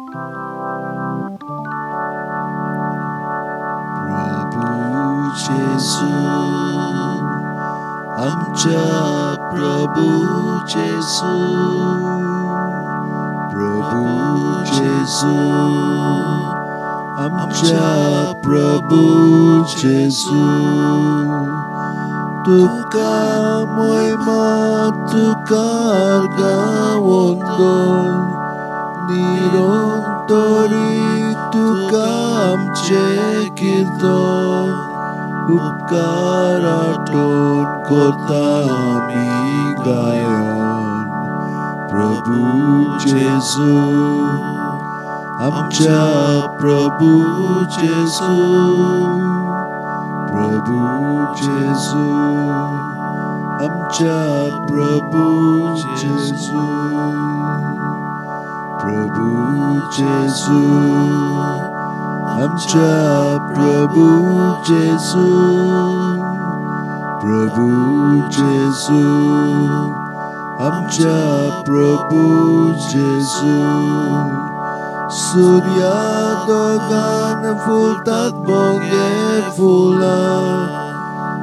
Speaker 2: प्रभु जेजू आमच्या प्रभु जेजू, प्रभु जेजू आमच्या प्रभु जेजू, तुका मोयमा तुका गावंदन निरंतरी तुका आमचें कीर्तन उपकार आठोवन करता आमी गायन। प्रभु जेजू आमच्या प्रभु जेजू, प्रभु जेजू आमच्या प्रभु जेजू, प्रभु जेजू आमच्या प्रभु जेजू, प्रभु जेजू आमच्या प्रभु जेजू। सूर्या दोगान फुलतात बोंगे फुलां,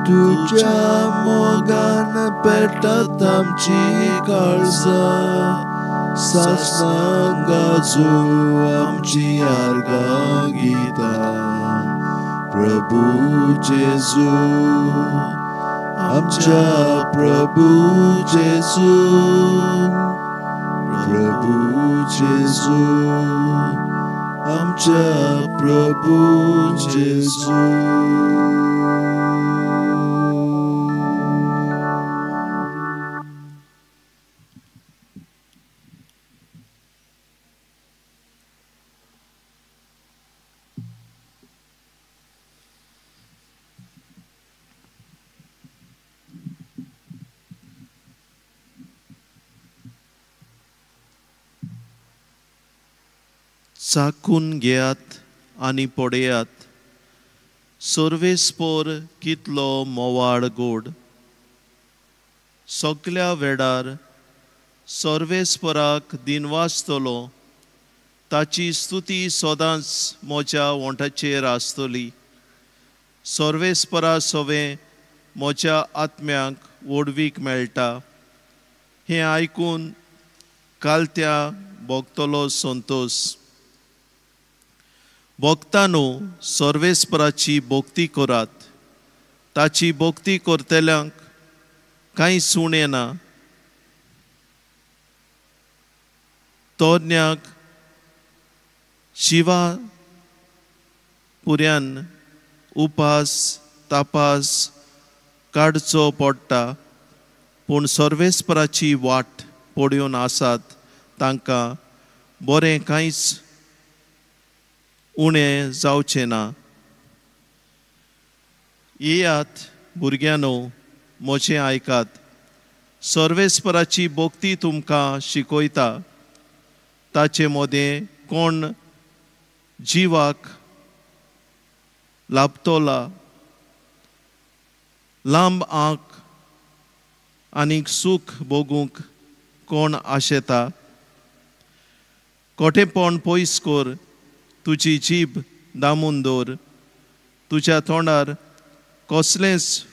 Speaker 2: तुज्या मोगान पेटतात आमची काळजां, सासणां गाजू आमची आर्गां गितां। प्रभु जेजू आमच्या प्रभु जेजू, प्रभु जेजू आमच्या प्रभु जेजू।
Speaker 3: चाकून घेयात आनी पळयात सर्वेस्पोर कितलो मोवाळ गोड। सगल्या वेळार सर्वेस्पराक दिनवासतलो, ताची स्तुती सदांच म्हज्या ओंठाचेर आसतली। सर्वेस्परा सवें म्हज्या आत्म्याक व्हडवीक मेळटा, हें आयकून कालत्या भोगतलो संतोश। भक्तांनो सर्वेस्पराची भक्ती करात, ताची भक्ती करतल्यांक कांय उणें ना। तरण्याक शिवा पुऱ्यान उपास तापास काडचो पडटा, पूण सर्वेस्पराची वाट पळोवन आसात तांकां बरें कांयच उणें जावचें ना। येयात भुरग्यांनो म्हजें आयकात, सर्वेस्पराची भक्ती तुमकां शिकयता। ताचे मदें कोण जिवाक लाभतोला, लांब आंक आनीक सूख भोगूंक कोण आशेता। कोटेपण पयस कर, तुजी जीब दामून दवर, तुज्या तोंडार कसलेंच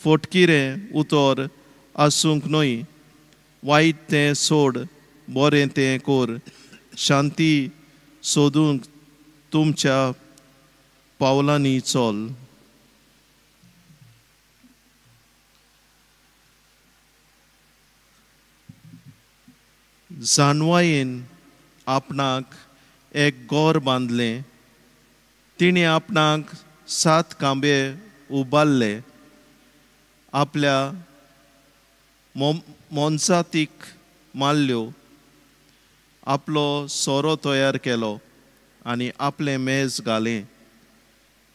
Speaker 3: फोटकिरें उतर आसूंक न्हय। वायट तें सोड, बरें तें कर, शांती सोदूंक तुमच्या पावलांनी चल। जानवायेन आपणाक एक गोर बांदलें, तिणें आपणाक 7 कांबे उबारले, आपल्या मोनजातीक मारल्यो, आपलो सोरो तयार केलो आनी आपलें मेज घालें।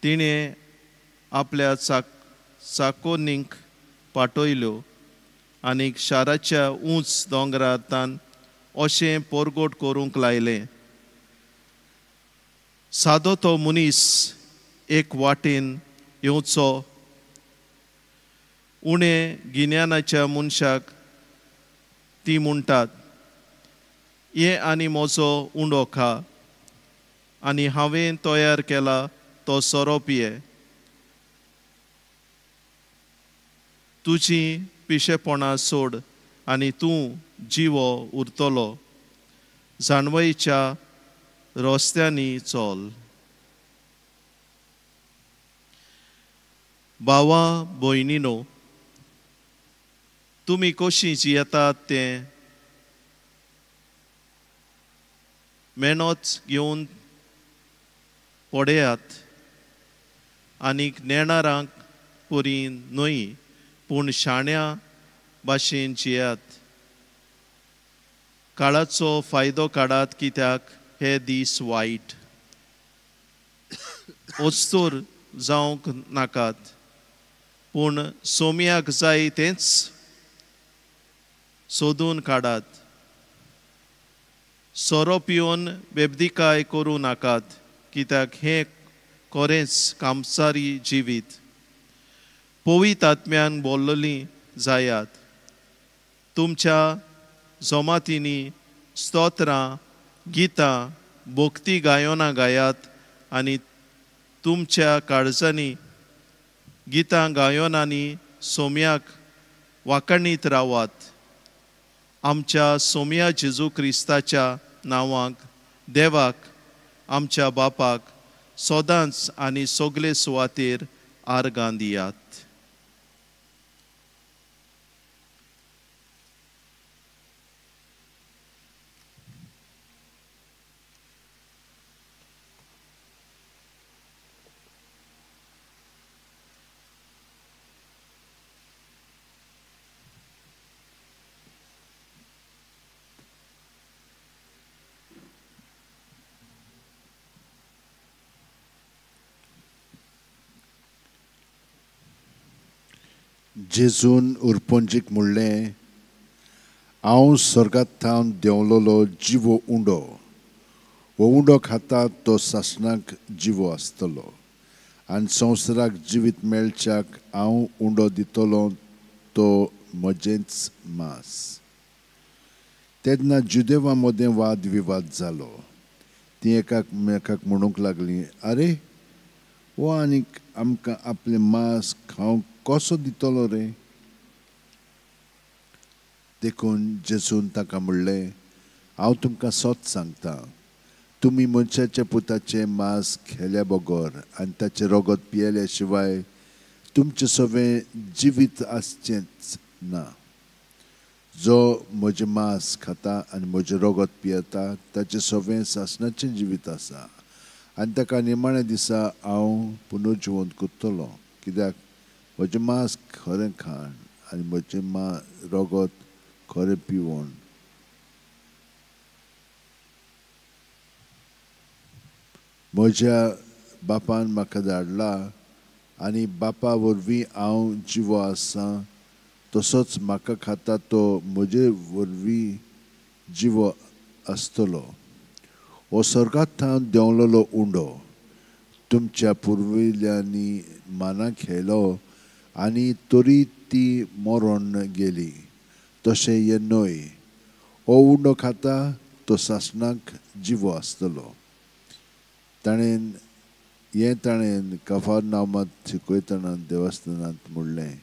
Speaker 3: तिणें आपल्या चाकोनीक पाटयल्यो आनी शाराच्या उंच दोंगरांतल्यान अशें पोरगोट करूंक लायलें। सादो तो मनीस एक वाटेन येवचो, उणें गिन्यानाच्या मनशाक ती म्हणटात, ये आनी म्हजो उंडो खा, आनी हांवें तयार केला तो सोरो पिये. तुजीं पिशेपणां सोड आनी तूं जिवो उरतलो, जाणवयेच्या रस्त्यांनी चल. भावा भयणीनो, तुमी कशीं जियेतात तें मेहनत घेवन पळयात आनीक नेणारांक परी न्हय पूण शाण्या भाशेन जियात. काळाचो फायदो काडात कित्याक हे दीस वायट. अस्तूर जावंक नाकात पूण सोम्याक जाय तेंच सोदून काडात. सोरो पिवन बेबदिकाय करूं नाकात कित्याक हें खरेंच कामसारी जिवीत. पवित्र आत्म्यान बोल्ललीं जायात. तुमच्या जमातींनी स्तोत्रां, गितां, भक्ती गायनां गायात आनी तुमच्या काळजांनी गितां गायनांनी सोम्याक वाखाणीत रावात. आमच्या सोम्या जेजू क्रिस्ताच्या नांवाक देवाक आमच्या बापाक सदांच आनी सगळे सुवातेर आर्गां दियात.
Speaker 2: जेजून उरपंजीक म्हणलें, हांव स्वर्गांत थावन देंवलोलो जिवो उंडो. हो उंडो खाता तो सासणाक जिवो आसतलो आनी संवसाराक जिवीत मेळच्याक हांव उंडो दितलो तो म्हजेंच मांस. तेन्ना जुदेवा मदें वाद विवाद जालो. तीं एकामेकाक म्हणूंक लागलीं, आरे हो आनीक आमकां आपलें मांस खावंक कसो दितलो रे? देखून जेजून ताका म्हणलें, हांव तुमकां सत सांगता, तुमी मनशाच्या पुताचें मांस खेल्या बगर आनी ताचें रगत पियेल्या शिवाय तुमचें सगळें जिवीत आसचेंच ना. जो म्हजें मांस खाता आनी म्हजें रगत पियेता ताचें सगळें सासणाचें जिवीत आसा आनी ताका निमाण्या दिसा हांव पुनर्जिवंत करतलो. कित्याक म्हजें मांस खरें खाण आनी म्हजें रगत खरें पिवण. म्हज्या बापान म्हाका धाडला आनी बापा वरवीं हांव जिवो आसा, तसोच म्हाका खाता तो म्हजे वरवीं जिवो आसतलो. हो स्वर्गांत थावन देंवलोलो उंडो तुमच्या पुर्विल्ल्यांनी माना खेळ्ळो आनी तरी ती मरण गेली, तशें हें न्हय. हो उंडो खाता तो सासणाक जिवो आसतलो. ताणें हें ताणें कफरनामांत शिकयतना देवस्थानांत म्हणलें.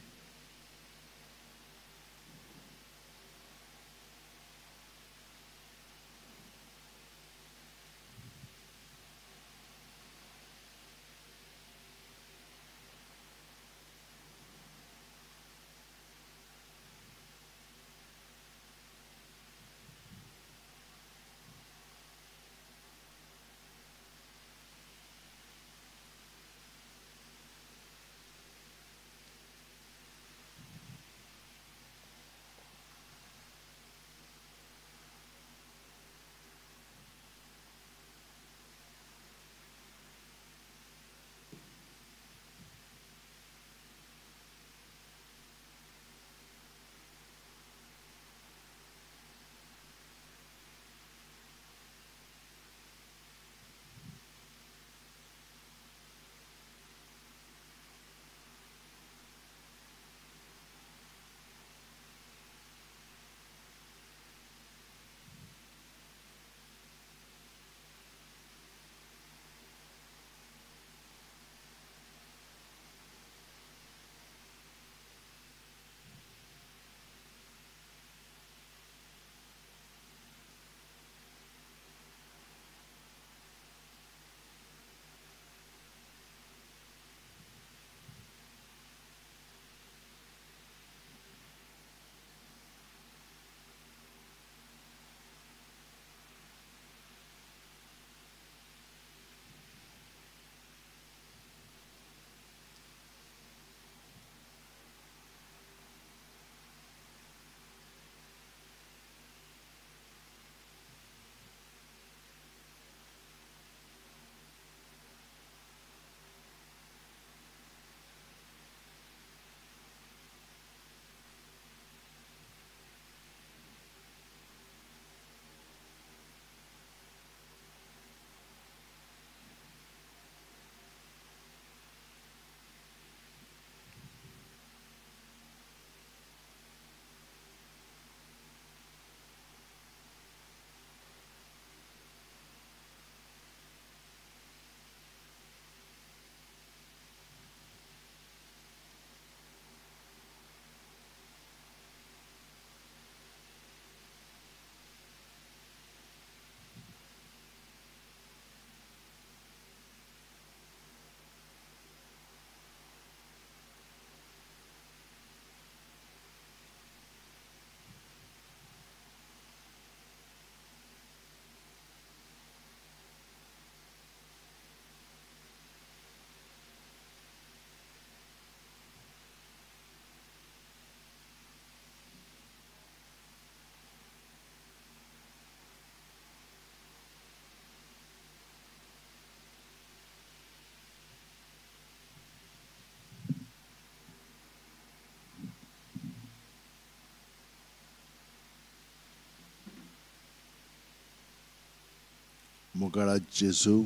Speaker 2: मोगाळा जेजू,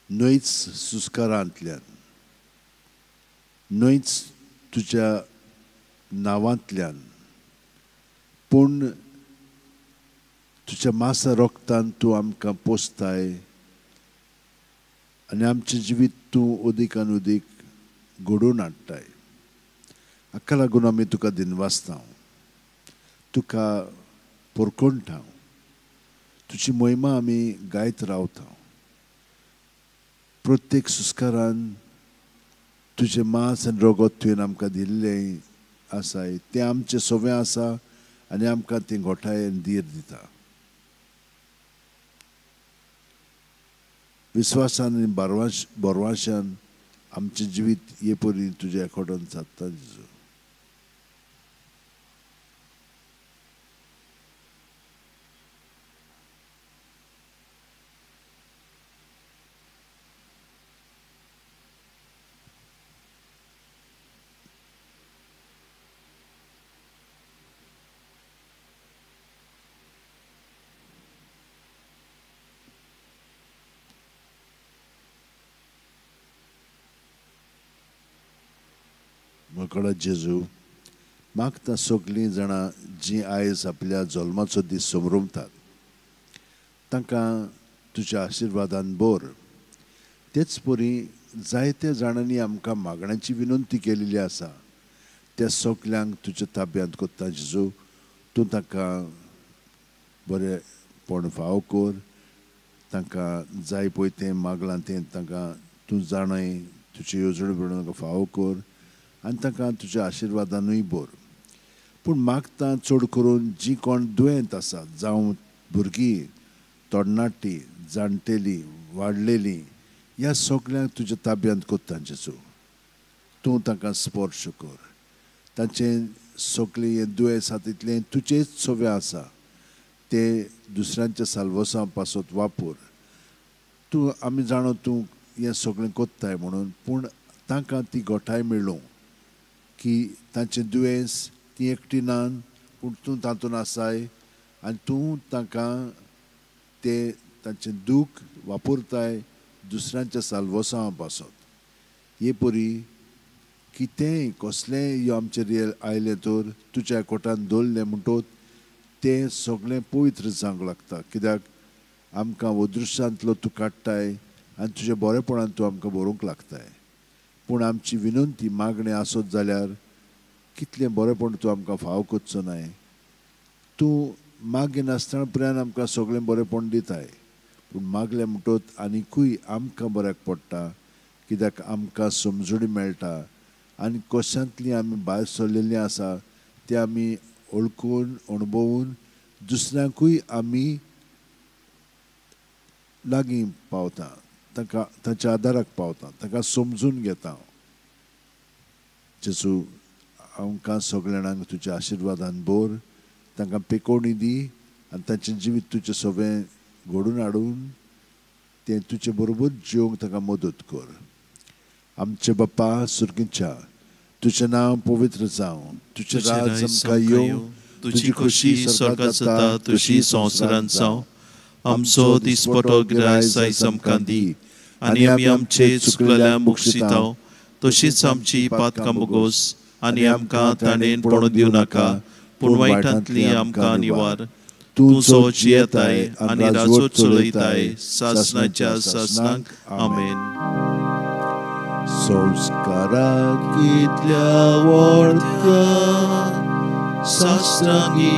Speaker 2: न्हयच सुस्कारांतल्यान, न्हयच तुज्या नांवांतल्यान, पूण तुज्या मासा रोगतान तूं आमकां पोसताय आनी आमचें जिवीत तूं अदीक आनी अदीक घडोवन हाडटाय. हाका लागून आमी तुका दिनवासता, तुका पोरकोणटा, तुजी महिमा आमी गायत रावता. प्रत्येक सुस्कारान तुजें मांस आनी रगत तुवें आमकां दिल्लें आसाय, तें आमचें सवें आसा आनी आमकां तें घोटाय आनी धीर दिता. विस्वासान आनी बरवाशान आमचें जिवीत हे परी तुज्या एकोटान सादता जेजू. मोगाळा जेजू, मागता सगळीं जाणां जीं आयज आपल्या जल्माचो दीस समरमतात तांकां तुज्या आशिर्वादान भर. तेच परी जायत्या जाणांनी आमकां मागण्यांची विनंती केलेली आसा, त्या सगल्यांक तुज्या ताब्यांत कोत्ता जेजू. तूं तांकां बरेंपण फावो कर, तांकां जाय पळय तें मागलां तें तांकां तूं जाणय, तुजी येवजण प्रमाण तांकां फावो कर आनी तांकां तुज्या आशिर्वादानूय भर. पूण मागता चड करून जीं कोण दुयेंत आसा, जावं भुरगीं, तरणाटीं, जाणटेलीं, वाडलेलीं, ह्या सगल्यांक तुज्या ताब्यांत कोत्ता जेजू. तूं तांकां स्पर्श कर, तांचें सगळें हें दुयेंस आसा तितलें तुजेंच सवें आसा, तें दुसऱ्यांच्या साल्वसां पासत वापर. तूं आमी जाणो तूं हें सगळें कोत्ताय म्हणून, पूण तांकां ती गोठाय मेळूं की तांचें दुयेंस ती एकटी नान, पूण तूं तातूंत आसाय आनी तूं तांकां तें तांचें दूख वापरताय दुसऱ्यांच्या साल्वसां पासत. हे परी कितेंय कसलेंय यो आमचेर आयलें तर तुज्या कोटान दवरलें म्हणटोच तें सगळें पवित्र जावंक लागता, कित्याक आमकां अदृश्यांतलो तूं काडटाय आनी तुज्या बरेपणान तूं आमकां बरोवंक लागताय. पूण आमची विनंती मागणें आसत जाल्यार कितलें बरेंपण तूं आमकां फावो करचो नाय. तूं मागिनासतना पर्यंत आमकां सगळें बरेंपण दिताय, पूण मागलें म्हणटोच आनिकूय आमकां बऱ्याक पडटा, कित्याक आमकां समजणी मेळटा आनी कशांतली आमी भायर सरलेलीं आसा तें आमी वळखून अणभवून दुसऱ्यांकूय आमी लागीं पावता, तांकां तांच्या आदाराक पावता, तांकां समजून घेता. जेजू, आमकां सगळ्या जाणांक तुज्या आशिर्वादान भर, तांकां पेकोवणी दी आनी तांचें जिवीत तुजें सगळें घडोवन हाडून तें तुजे बरोबर जिवंक तांकां मदत कर. आमचे बापा सुर्गीच्या, तुजें नांव पवित्र जावं, तुजें राज आमकां येवं,
Speaker 3: तुजी खोशी स्वर्गांत जाता तशी संवसारांत जावं. आमचो दिसपटो गिरायस आयज आमकां दी आनी आमी आमचे चुकलेल्या मुक्षितां तशीच आमची पातकां मुगोस आनी आमकां ताणें पडून दिवं नाका, पूण वायटांतली आमकां निवार. तूं जो जियेताय आनी राजवट चलयताय सासणाच्या सासणाक. आमेन.
Speaker 2: संस्कारा
Speaker 3: कितल्या व्हडल्या शास्त्रांगी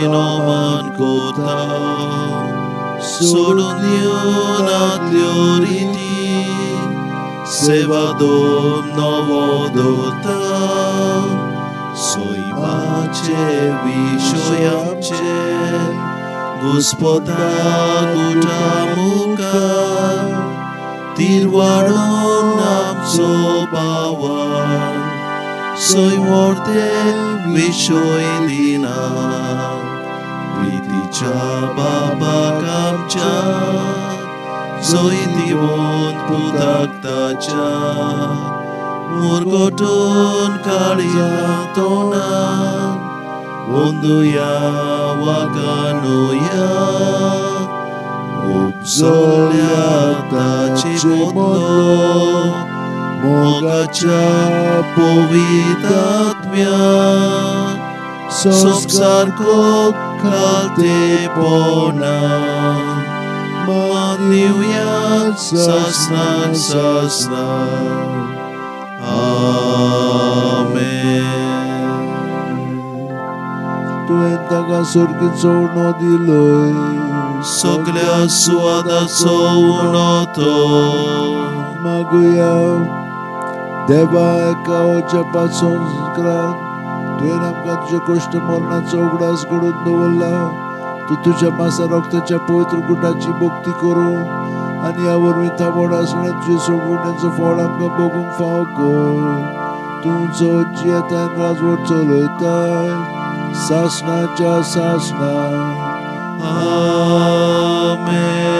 Speaker 3: नमन कोता, सोडून दिवनातल्यो रिती सेवा दोम नवो दवरता. सैमाचे विशयाचे घुस्पता गुटा मुखार, तिरवाडून आमचो पावर सैमोर्ते विशय दिना. प्रितीच्या बाबाक आमच्या जय दिवन पुताक ताच्या, मुरगटून काळया तोंडान अंदुया वागानुया उपजल्या ताचे बदलो मोगाच्या पवित्र संसार खालतेपणा मानिवया सासनाक सासना. आमेन.
Speaker 2: तुवें ताका सर्गीचो उणो दिलोय,
Speaker 3: सगळ्या सुवादाचो उणो तो.
Speaker 2: मागुया देवा एका जपा संस्कारान तुवें आमकां तुज्या कश्ट मरणाचो उगडास घडोवन दवरला. तूं तुज्या मासा रक्ताच्या पवित्र गुटाची भक्ती करूं आनी ह्या वरवीं थाबोड आसलें तुजे सोडवणेचो फळ आमकां भोगूंक फावो कर. तूं जो जियेताय राजवट चलयताय सासणाच्या सासणा.
Speaker 3: आमेन.